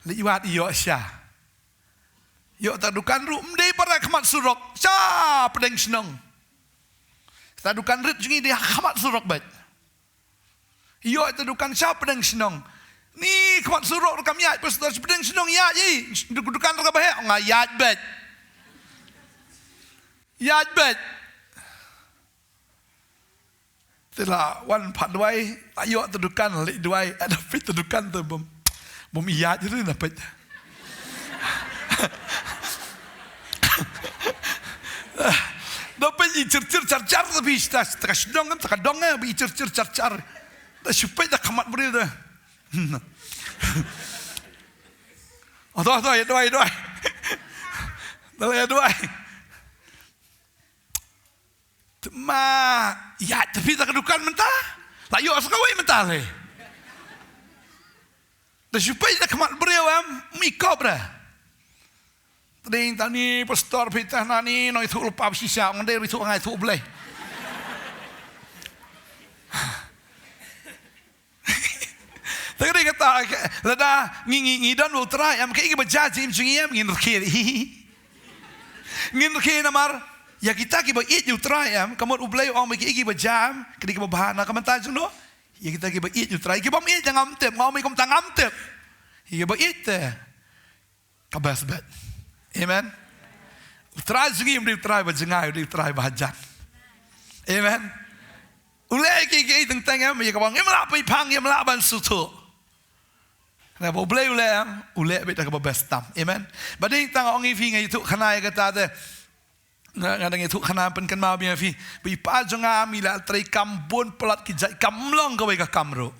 Leit wad ïoh sha. Ïoh ta dukan ruh ym dei para khmat surok. Sha pdeng shnong. Ta dukan rit jong ngi dei ha khmat surok beit. Ïoh ta dukan sha pdeng shnong. Ni khmat surok ruh kam ïaid, pastor, sha pdeng shnong ïaid i. Du-, dukan ruh ka ba heh, nga ïaid beit. Ïaid beit. Te la wan pat duwai, la ïoh ta dukan, leit duwai, ada peit ta dukan te bym, bym ïaid ri na peit. Da peit i chir chir char char, da peit ta, ta ka shnong, ta ka dong, eh, i chir chir char char. Da shu peit da khmat briew da. Ato, ato, ïa duwai, duwai. Da la ïa duwai. Te ma, ïa, te phi ta ka dukan mynta. La ïoh sa kawei mynta le. Da shu peit da khmat briew em, mi kop re. Te dei tang ni pastor phi ta na ni, nong ithuh lypa shisha, ngan dei ithuh ngai ithuh Blei. Te ka dei kata, lada ngi, ngi, ngi don bad U Trai em, kaei kaba jia jingim jong ngi em, ngin rkhie. Ngin rkhie namar ïa kita kiba ïeit ïa U Trai em, ka mut U Blei u ong ba kaei kiba jia em, ka dei kaba bha na ka bynta jong no. Ïa kita kiba ïeit ïa U Trai, ki bym ïeit te ngam tip, nga ong kumta ngam tip. Ïa kiba ïeit te ka best bet. Amen. U Trai jong ngi um dei U Trai ba jngai, u dei U Trai ba hajan. Amen. U leh kiei kiei teng teng em, ïa kaba ngim lah pynphang, ngim lah ban sngewthuh. Naba U Blei u leh em, u leh beit da kaba best tam. Amen. Ba dei tang ong ïa phi, nga ïathuh khana ïa kata te. Nga, nga dang ïathuh khana pynkynmaw biang ïa phi. Ba i pa jong nga i la trei kam bun palat ki jait kam, ym long kawei ka kam ruh.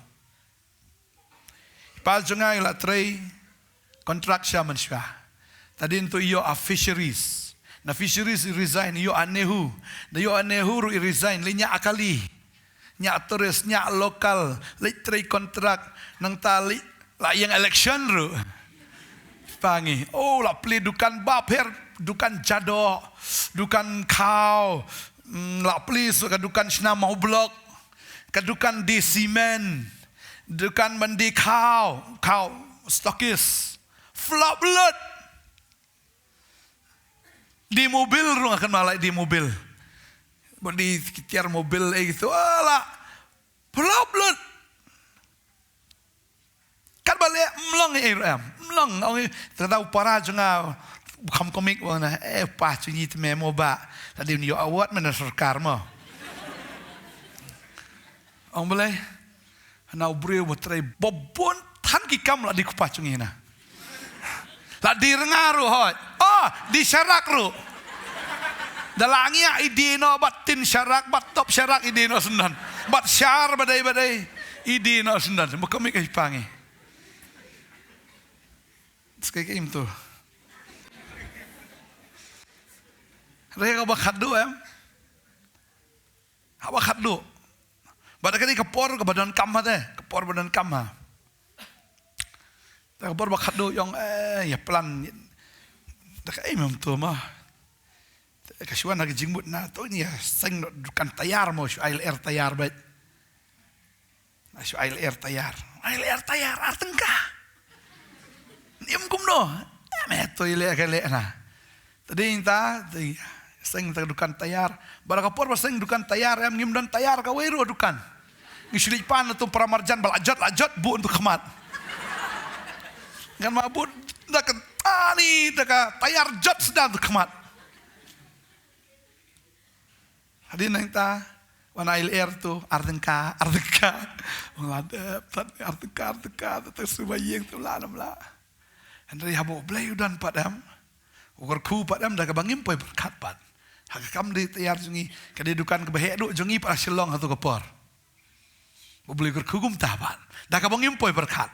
I pa jong nga i la trei kontrak sha mynshuwa. Te hadien to i ïoh ha fisheries. Na fisheries i resign, i ïoh ha NEHU. Da ïoh ha NEHU ruh i resign, leit ñiah ha kali. Ñiah tourist, ñiah local, leit trei kontrak, nangta leit la ïeng election ruh. Pa ngi, oh, la plie dukan bapher, dukan jadoh, dukan khaw, mm, la plie sa ka dukan shna mawblok, ka dukan die cement, dukan ban die khaw, khaw stockist. Flop lut. Die mobil ruh nga kynmaw la die mobil. Bad die ki tiar mobil, eh, gitu. Alah. Flop lut. Katba leh, ym long ei ruh em. Ym long, ong i, te kata u para jong nga, u kham komik, u ong na, eh, pa jong ngi te me mo ba. Lada un ïoh award mynta na sorkar mo. Ong balei? Hana u briew ba trei ba bun than ki kam la die u kpa jong ngi na. La die rnga ruh hoi. Oh, die sharak ruh. Da la ngi ïa i die noh bad tin sharak, bad top sharak i die noh syndon. Bad shar ba dei ba dei i die noh syndon. Ba komik ai pa ngi. Skai kai im tu. Re ka ba khadduh em. Haba khatduh. Bad ka dei ka por kaba donkam ha te, ka por ba donkam ha. Te ka por ba khatduh ïong, eh, ïa plan. Da ka, eh, mem tu ma. Te ka shuwa na ka jingmut na, to ngi ïa seng noh dukan tayar mo, shu ai lyer tayar bad. Na shu ai lyer tayar. Ai lyer tayar, ar tyngka. Ym kumno. Em, eh, to ïa leh ka leh na. Te dei ta, te seng ta dukan tayar. Bad ka por ba seng dukan tayar, em, ngim don tayar kawei ruh dukan. Ngi shu leit pan na tu para marjan ba la jot, la jot, buh tu khmat. Ngan ma buh da ka tani, da ka tayar jot sdang tu khmat. Hadien nangta, wan ai lyer tu, ar tyngka, ar tyngka. Wan la dep, tat, ar tyngka, ar tyngka, tat, tat, suba ïeng tu, la, lam, la. Hynrei haba U Blei u don pat em, u kyrkhu pat em, da kaba ngim poi pyrkhat pat. Ha ka kam dei tayar jong ngi, ka dei dukan kaba heh duh jong ngi pat ha Shillong ha tu ka por. U Blei u kyrkhu kumta pat. Da kaba ngim poi pyrkhat.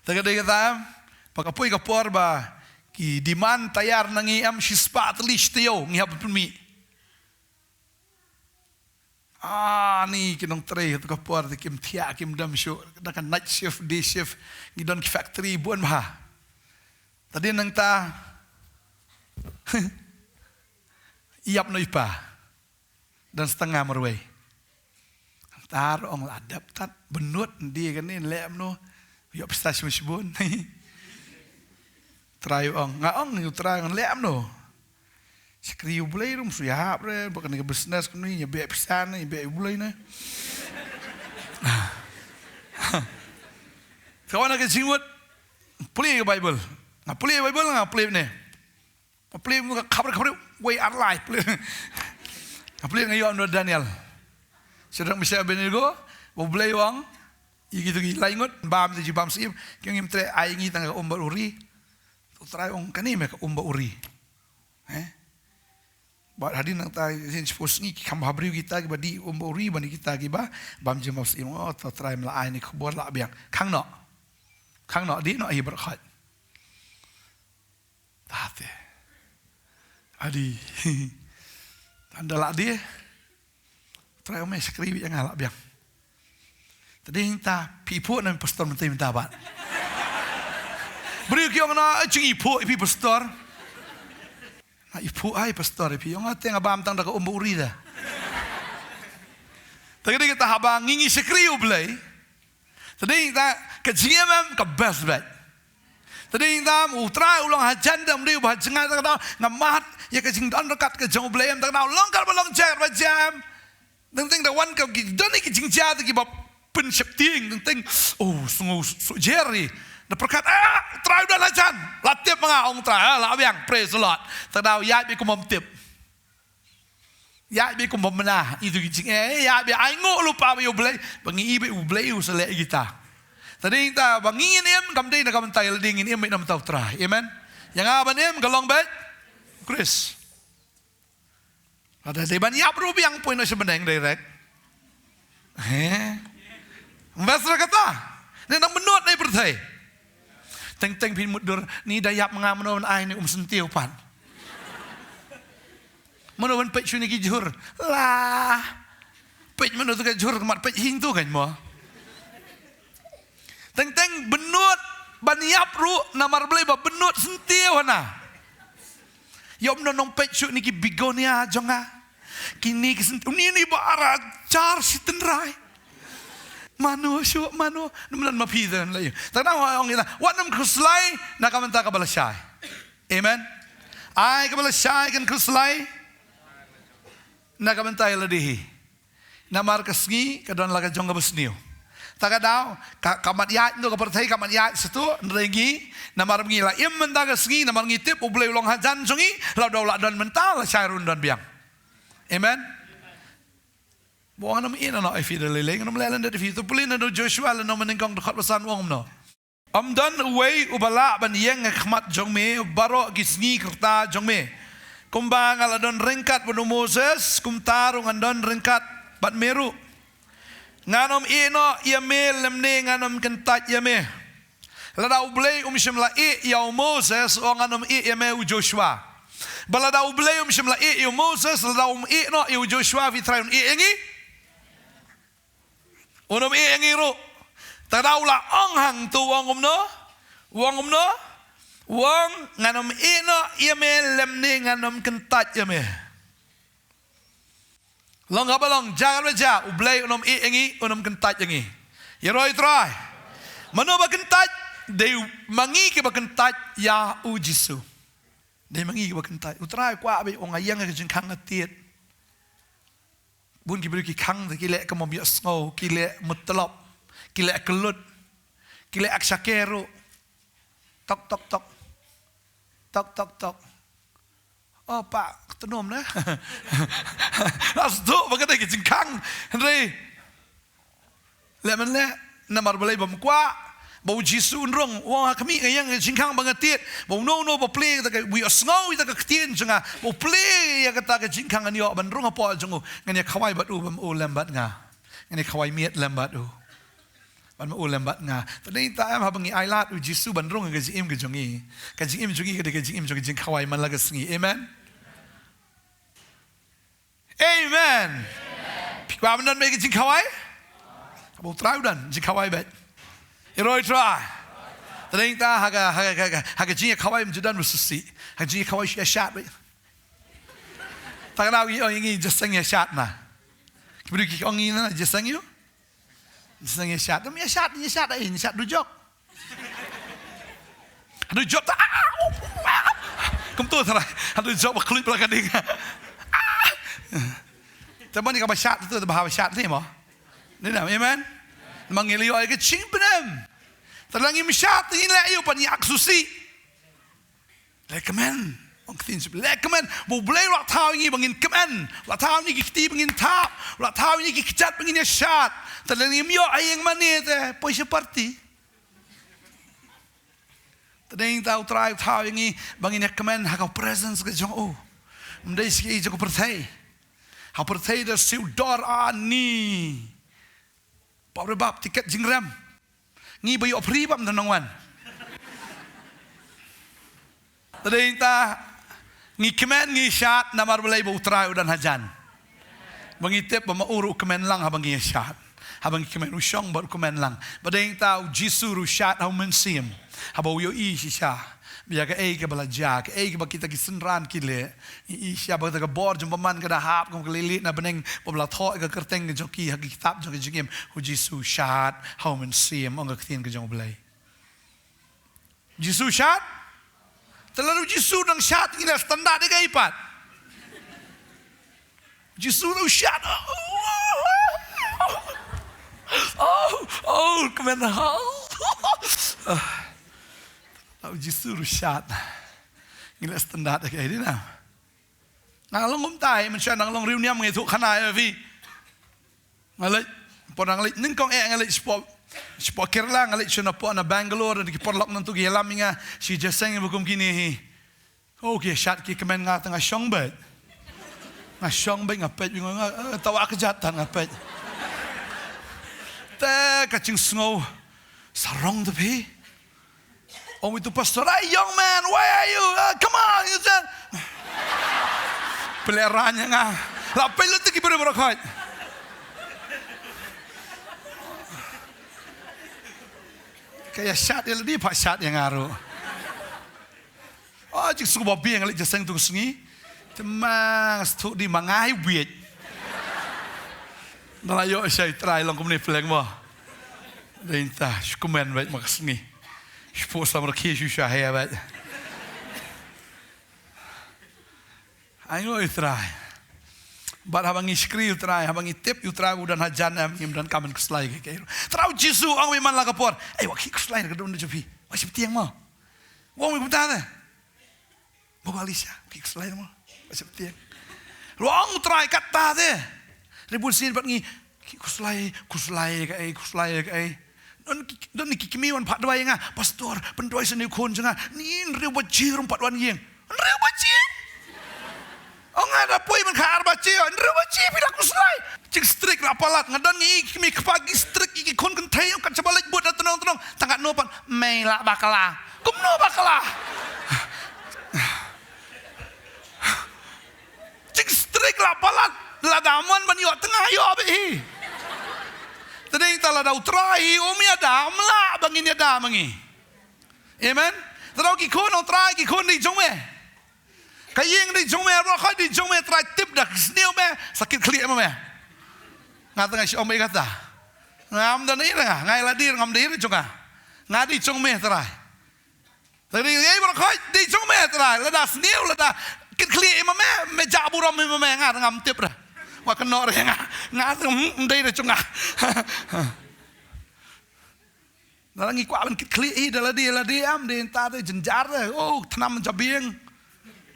Te ka dei kata em, ba ka poi ka por ba ki demand tayar na ngi em shispah tylli shi taïew ngi hap pynmih. Ah, ni ki nongtrei tu ka por te kim thiah kim dam shuh, da ka night shift, day shift, ngi don ki factory bun bha. Te dei nangta. Ïap noh i pa. Don stanga marwei. Tar ong la dep tat, bynnud, ndie kane, leh mano. Ïoh pisa shibun shibun. Trai ong, nga ong, ïoh trai ong, leh mano. Shakri U Blei ruh, shu ïahap re, ba kane ka business kane, ïa beh pisa ne, ïa beh U Blei ne. Ka wan ka jingmut, pule ka Bible. Nga pule Bible, nga pule ne. Nga pule nga khabar khabar, wei ar lai pule. Nga pule nga ïoh na Daniel. Shadrach, Meshach, Abednego, ba U Blei u ong, ïa kitu ki lai ngut, bam te jubab syiem, ki ong ngim treh, ai ngi tang ka um bad u ri. To Trai ong kane me ka um bad u ri. Eh? Bad hadien nangta, hadien shiphew sngi ki kham bhabriew kita kiba dih um bad u ri, bad kita kiba bam jingmap syiem. Oh, to Trai me la ai ne khubor la biang. Khang noh. Khang noh, dih noh hi baroh khoit. Tate. Adi. Tang da la dih. Trai ong me shakri beit ïa nga la biang. Te dei ta phi phuh na pastor mynta mynta bad. Briew ki ong na jingïaphuh ïa phi pastor. Na ïaphuh ai pastor ïa phi ong te nga bam tang da ka um bad u ri da. Te ka dei kata haba ngi ngi shakri U Blei. Te dei ta ka jingim em ka best bad. Te dei ta u Trai u long hajan da, um dei u ba hajan, ta ka daw nga mad ïa ka jingdon ryngkat ka jong U Blei em, ta ka daw long kaba long jait ba jam. Teng teng da wan ka ki don ki jingjia te kiba pynsheptieng teng teng. Oh, sngew suk jer ri. Da pyrkhat, ah, Trai u don hajan. La tip ma nga, ong Trai, ah, la biang, praise the Lord. Ta ka daw ïaid beit kum bym tip. Ïaid beit kum bym mad, itu ki jing, eh, ïaid beit ai nguh lypa beit ïa U Blei, ba ngi i beit U Blei u sa leh ïa kita. Te dei ta ba ngi ngin im kam dei na ka bynta ïa lade, ngin im beit na ka bynta U Trai. Amen. Ïa nga ban im ka long beit Khrist. Lada dei ban ïap ruh biang, poi noh sha bneng direct. He. Best ra kata. Ne nang mynnud ne pyrthei. Teng teng phin mutdur, ni da ïap ma nga, mano ban ai ne um syntiew pat. Mano ban peit shuh ne ki jhur. La. Peit mano tu ka jhur, mat peit hing tu kan mo. Teng teng mynnud ban ïap ruh namar Blei ba mynnud syntiew hana. Ïoh mano nang peit shuh ne ki begonia jong nga. Kine ki syntiew, une ne ba ar hajar shi tynrai. Mano shuh, mano, namar ma phi dan la ïa. Ta ka daw ong ïa la, wat nym khuslai na ka bynta kaba lashai. Amen. Ai kaba lashai kan khuslai na ka bynta ïa lade hi. Namar ka sngi ka don la ka jong kaba sniew. Ta ka daw, ka, ka mat ïaid, ndu ka pyrthei ka mat ïaid shuh, hynrei ngi, namar ngi la im mynta ka sngi, namar ngi tip U Blei u long hajan jong ngi, la daw la don mynta, lashai ruh un don biang. Amen. Ba ngan ym ïeh noh ïa phi da lei lei, ngan ym leh lyndet ïa phi. To pule na u Joshua lynnong ba nyngkong dkhot ba san, u ong kumno. Ym don uwei uba lah ban ïeng ha khmat jong me baroh ki sngi ka rta jong me. Kumba nga la don ryngkat bad u Moses, kumta ruh ngan don ryngkat bad me ruh. Ngan ym ïeh noh ïa me lymne ngan ym kyntait ïa me. Lada U Blei um shym la ïeh ïa u Moses, u ong ngan ym ïeh ïa me u Joshua. Ba lada U Blei um shym la ïeh ïa u Moses, lada um ïeh noh ïa u Joshua, phi trai un ïeh ïa ngi? Un ym ïeh ïa ngi ruh. Ta ka daw u la ong hangto, u ong kumno? U ong kumno? U ong ngan ym ïeh noh ïa me lymne ngan ym kyntait ïa me. Long kaba long, jia kaba jia, U Blei un ym ïeh ïa ngi, un ym kyntait ïa ngi. Ïaroh ïa U Trai. Mano ba kyntait? Dei ma ngi kiba kyntait ïa u Jisu. Dei ma ngi kiba kyntait. U Trai u kwah beit, u ong nga ïeng ha ka jingkhang nga tied. Bun ki briew ki khang te ki leh kum bym ïohsngew, ki leh mutlop, ki leh kyllut, ki leh akshake ruh. Tok tok tok. Tok tok tok. Oh, pa, ka tnum na. Las tu ba ka dei ka jingkhang. Hynrei leh men leh, namar balei bym kwah ba u Jisu un rung, u ong ha khmih nga ïeng ka jingkhang ba nga tied, ba uno uno ba plie ïa kata ka, u ïohsngew ïa kata ka ktien jong nga, ba u plie ïa kata ka jingkhang, ngan ïoh ban rung hapoh jong u, ngan ïa khawai bad u, ba u lem bad nga. Ngan ïa khawai miet lem bad u. Ban ma u lem bad nga. Te dei ta em, haba ngi ailad u Jisu ban rung ha ka jingim ka jong ngi, ka jingim jong ngi ka dei ka jingim jong ka jingkhawai man la ka sngi. Amen. Amen. Phi kwah ban don beit ka jingkhawai? Haba u Trai u don jingkhawai beit. Ïaroh ïa u Trai. Te dei ta ha ka, ha ka, ha ka, ha ka jingïakhawai ym ju don ba shisha. Ha ka jingïakhawai shu ïashad beit. Ta ka daw ngi ong ïa ngi, just seng ïashad na. Ki briew ki ong ïa ngi na, just seng ïa u. Sdang ïa shad, ym ïa shad, ïa shad, ai, ïa shad dujok. Dujok ta, ah, ah, ah. Kumto trai, dujok ba khluit bala ka ding. Ah. Te ban ïa kaba shad tu, te ba haba shad ni mo. Ni na, amen. Namar ngi la ïoh ïa ka jingpynim. Te lada ngim shad, te ngin leh aïu pat, ngin ïa ksusi. Leh kmen, ong ka ktien ship. Leh kmen, ba U Blei u la thaw ïa ngi ba ngin kmen. U la thaw ïa ngi ki kti ba ngin thap. U la thaw ïa ngi ki kjat ba ngin ïa shad. Te lada ngim ïoh ei ïa mane te, poi sha party. Te dei ta U Trai u thaw ïa ngi ba ngin ïa kmen ha ka presence ka jong u. Ym dei sha ki jong ka pyrthei. Ha pyrthei da siew dor ani. Pap re bap, tiket jingrem. Ngi ba ïoh free bam da nongwan. Te dei ta ngi kmen ngi shad namar balei ba U Trai u don hajan. Ba ngi tip ba ma u ruh u kmen lang haba ngi shad. Haba ngi kmen u shong bad u kmen lang. Ba dei ta U Jisu ruh u shad ha u mynsiem. Haba u ïohi shisha. Ba ïa kaei kaba la jia, kaei kaba kita ki synran ki leh. Ngi ïohi shisha ba kata ka bor jong bymman ka da hap kum ka lili na bneng ba la thoh ïa ka kyrteng ka jong ki ha ki kitab jong ka jingim. U Jisu u shad ha u mynsiem, ong ka ktien ka jong U Blei. Jisu u shad. Te lada U Jisu u dang shad, ngi leh standard ïa kaei pat. Jisu u shad. Oh, oh, kmen. Ah, U Jisu u shad. Ngi leh standard ïa kaei, dei na. Nga long kumta, mynshuwa nga long riewniam, nga ïathuh khana ïa phi. Nga leit, por nga leit nyngkong eh nga leit shapoh, shapoh Kerala, nga leit sha na poh na Bangalore, ki paralok nangtu ki ïalam ïa nga, shi jingïaseng ba kum kine hi. Oh, ki shad ki kmen, nga te nga shong beit. Nga shong beit, nga peit, nga, nga, eh, tawa ka jat tan nga peit. Te ka jingsngew sarong te phi. Ong itu pastor, "Hey, young man, why are you? Uh, come on, you just." Pynleh rang ïa nga. La pynlut ki briew baroh khoit. Ka ïa shad ïa lade, pat shad ïa nga ruh. Oh, jingsngew ba biang leh jingïaseng tu ka sngi. Te ma nga sngewthuh dei ma nga hi bieit. Nga la ïoh shai Trai long kumne pleng mo. Dei ta, shu kmen beit ma ka sngi. Shu pok samrkhie shu shah heh beit. Ai ngo i Trai. Bad haba ngi shakri u Trai, haba ngi tip u Trai u don hajan em, ngim don kam ban khuslai ïa kaei. Trai u Jisu ong ïa u man la ka por. Ei, wat khie khuslai na ka dohnud jong phi. Wat sheptieng mo. Ong ïa u kumta te. Baba Alisha, khie khuslai mo. Wat sheptieng. Ruh ong u Trai katta te. Ri bun sien pat ngi khie khuslai, khuslai kaei, khuslai kaei. Don ki, don ki kmie wan phah duwai ïa nga, "Pastor, pynduwai sha une u khun jong nga." Ni hynriew baje ruh ym pat wan ïeng. Hynriew baje? Ong nga da poi man ka ar baje, hynriew baje phi da khuslai. Jing strict la palat, nga don ngi ki kmie kpa ki strict ïa ki khun kynthei, kat shaba leit bud na tnong tnong. Tang katno pat, mei lah bakla. Kumno bakla? Jing strict la palat, lada mon ban ïoh tnga ïoh beit hi. Te dei ta lada u Trai hi um ïada, um lah ba ngin ïada ma ngi. Amen. Te dei ki khun u Trai, ki khun dei jong me. Ka ïing dei jong me, baroh khoit dei jong me, Trai tip da ka sniew me, sa kit khlieh ma me. Nga te nga shu ong beit kata. Ngam don ïa nga, nga ïa lade ngam dei jong nga. Nga dei jong me Trai. Te dei ïa baroh khoit dei jong me Trai, lada sniew, lada kit khlieh ïa ma me, me jah burom ïa ma me, nga te ngam tip da. Wa kynnoh re nga, nga te, hmm, ym dei da jong nga. Lada ngi kwah ban kit khlieh hi da lade, lade em, dei ta te jynjar te. Oh, tnam jabieng.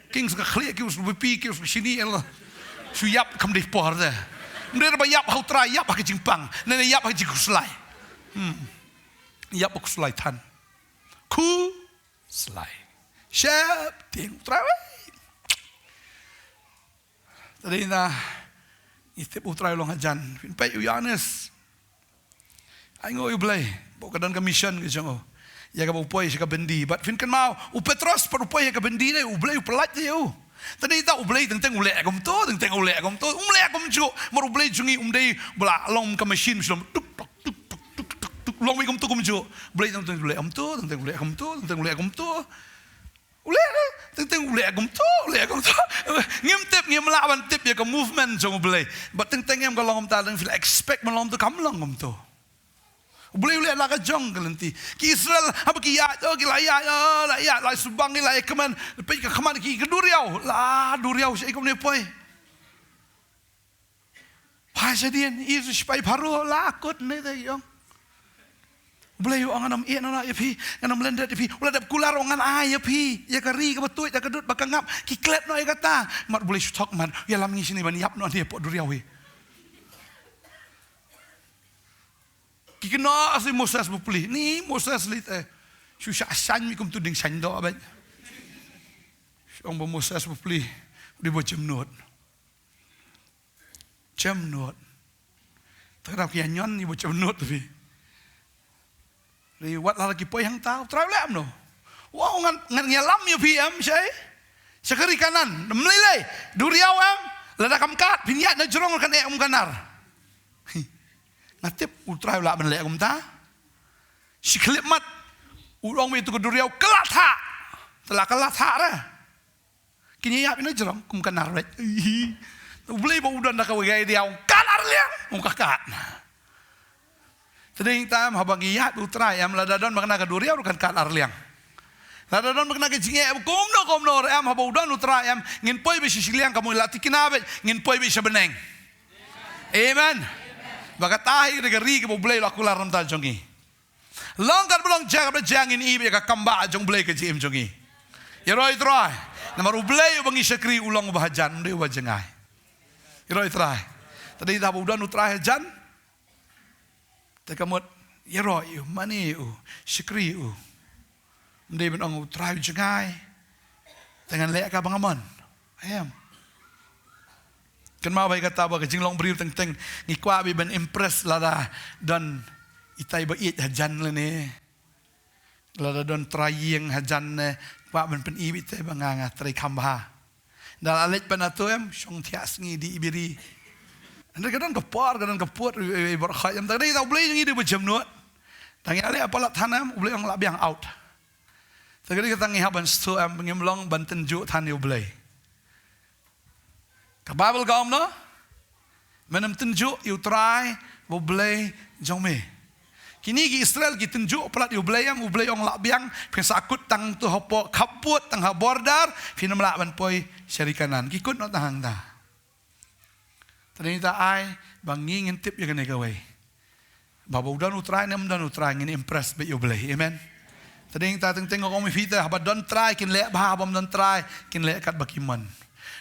King sa ka khlieh, ki u sa B P, ki u sa shini el. Shu ïap kam dei por te. Ym dei ba ïap ha u Trai, ïap ha ka jingpang. Ne ne ïap ha ka jingkhuslai. Hmm. Ïap ha khuslai than. Khuslai. Sheptieng u Trai wei. Te dei na ngi tip u Trai u long hajan. Phin peit u Ïoannis. Ai ngo ïa u Blei, ba ka don ka mission ka jong u. Ïa kaba u poi sha ka byndi. Bad phin kynmaw, u Petros pat u poi ha ka byndi ne, u Blei u pyllait ïa u. Te dei ta u Blei teng teng u leh kumto, teng teng u leh kumto, um leh kumjuh. Mar u Blei jong ngi um dei ba la long ka machine shlom tuk tuk tuk tuk tuk tuk tuk. Long wei kumto kumjuh. U Blei teng teng u leh kumto, teng teng u leh kumto, teng teng u leh kumto. U leh, teng teng u leh kumto, u leh kumto. Ngim tip, ngim lah ban tip ïa ka movement jong u Blei. Bad teng teng em ka long kumta, teng phi la expect ban long kumto, kam long kumto. U Blei u leh la ka jong ka lynti. Ki Israel, haba ki ïaid, oh, ki la ïaid, oh, la ïaid, la subang, ki la ïaid khmat, peit ka khmat ki, ka duriaw, la duriaw, shaei kumne poi. Phai shadien, i sipai Pharaoh, la kut ne te ïong. U Blei u ong ngan ym ïeh noh ïa phi, ngan ym lyndet ïa phi, u la dep kular ong ngan ai ïa phi, ïa ka ri kaba tuid, ïa ka dud ba ka ngap, ki klet noh ïa kata. Mat U Blei shu thok mat, ïalam ngi shane ban ïap noh ne hapoh duriaw hi. Ki kynnoh sa i Moses bapli. Ni Moses lei te. Shu shah shaiñ mi kum tu ding shaiñ doh beit. Shu ong ba Moses bapli. U dei ba jemnud. Jemnud. Te ka dap ki ïa ñion ni ba jemnud te phi. Ri wat la ki poi hangta, U Trai u leh em noh. Wow, ngan, ngan ïalam ïa phi em, shaei? Sha ka ri Kanaan, ym lei lei, duriaw em, lada kam kat, phin ïaid na jrong kan eh kum ka nar. Nga tip U Trai u lah ban leh kumta. Shi khyllipmat, u ong ïa tu ka duriaw, ka la thah. Te la ka la thah re. Kin ïaid na jrong, kum ka nar beit. Ih. U Blei ba u don da kawei ka idea, kat ar liang, kum ka kat. Te dei tam haba ngi ïaid U Trai em, lada don ba kane ka duriaw ruh kan kat ar liang. Lada don ba kane ka jingeh kumno kumno ruh em, haba u don U Trai em, ngin poi beit sha shiliang, ka mut la thikna beit, ngin poi beit sha bneng. Amen. Ba kata hi ka dei ka ri kaba U Blei u la kular na ka bynta jong ngi. Long katba long, jia katba jia, ngin ïohi ba ka kam ba jong U Blei ka jingim jong ngi. Ïaroh ïa U Trai. Namar U Blei uba ngi shakri u long uba hajan, ym dei uba jngai. Ïaroh ïa U Trai. Te dei haba u don U Trai hajan. Te ka mut, ïaroh ïa u, mane ïa u, shakri ïa u. Ym dei ban ong U Trai u jngai. Te ngan leh ka ba nga mon. Em. Kynmaw ba ïa kata ba ka jinglong briew teng teng, ngi kwah beit ban impress, lada don itai ba ïeit hajan lane. Lada don trai ïing hajan ne, kwah ban pyni beit te ba nga, nga trei kham bha. Da la leit pan atu em, shong thiah sngi, dih biri. Hynrei ka don ka por, ka don ka pud, i, i, i baroh khoit em, te ka dei kata U Blei jong ngi u dei ba jemnud. Tang ïa leh palat than em, U Blei ong lah biang, out. Te ka dei kata ngi hap ban sngewthuh em, ngim long ban tynjuh than ïa U Blei. Ka Baibl ka ong noh, men ym tynjuh ïa U Trai ba U Blei jong me. Kine ki Israel ki tynjuh palat ïa U Blei em, U Blei ong lah biang, phin sa kut tang tu hapoh khappud, tang ha border, phin ym lah ban poi sha ri Kanaan. Ki kut noh tang hangta. Te dei ta ai ba ngi ngin tip ïa kane kawei. Ba, ba u don U Trai ne ym don U Trai, ngin impress beit ïa U Blei. Amen. Te dei ta teng teng, nga ong ïa phi te, haba don Trai kin leh bha, haba ym don Trai kin leh katba ki mon.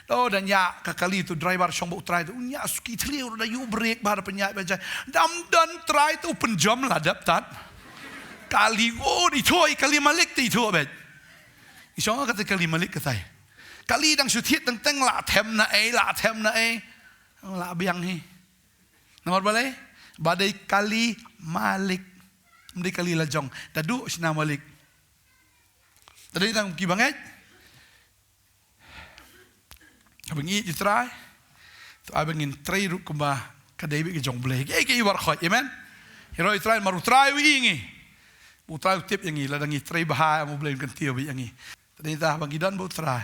To, da ñiah ka kali tu, driver shong bad U Trai tu, u ñiah suki thliew, da ïoh brake bha, da pynïaid ba jai. Da ym don Trai tu, u pynjam la dep tad. Kali, oh, i thoh, i kali malik te i thoh beit. I shong kata kali malik katai. Kali dang shu thied teng teng, la them na ei, la them na ei. La biang hi. Namar balei? Ba dei kali malik. Ym dei kali la jong. Da duh shna malik. Da dei tang kiba ngeit. Haba ngi ïeit ïa U Trai, to ai ba ngin trei ruh kumba ka dei beit ka jong U Blei. Kiei kiei i baroh khoit, amen. Ïaroh ïa U Trai, namar U Trai u ïohi ïa ngi. U Trai u tip ïa ngi, lada ngi trei bha em, U Blei un kyntiew beit ïa ngi. Te dei ta haba ngi don bad U Trai,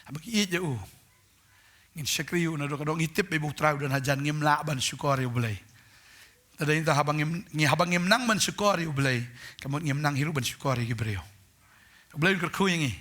haba ngi ïeit ïa u, ngin shakri ïa u naduh ka dong, ngi tip beit ba U Trai u don hajan, ngim lah ban shukor ïa U Blei. Te dei ta haba ngim, ngi, haba ngim nang ban shukor ïa U Blei, ka mut ngim nang hi ruh ban shukor ïa ki briew. U Blei un kyrkhu ïa ngi.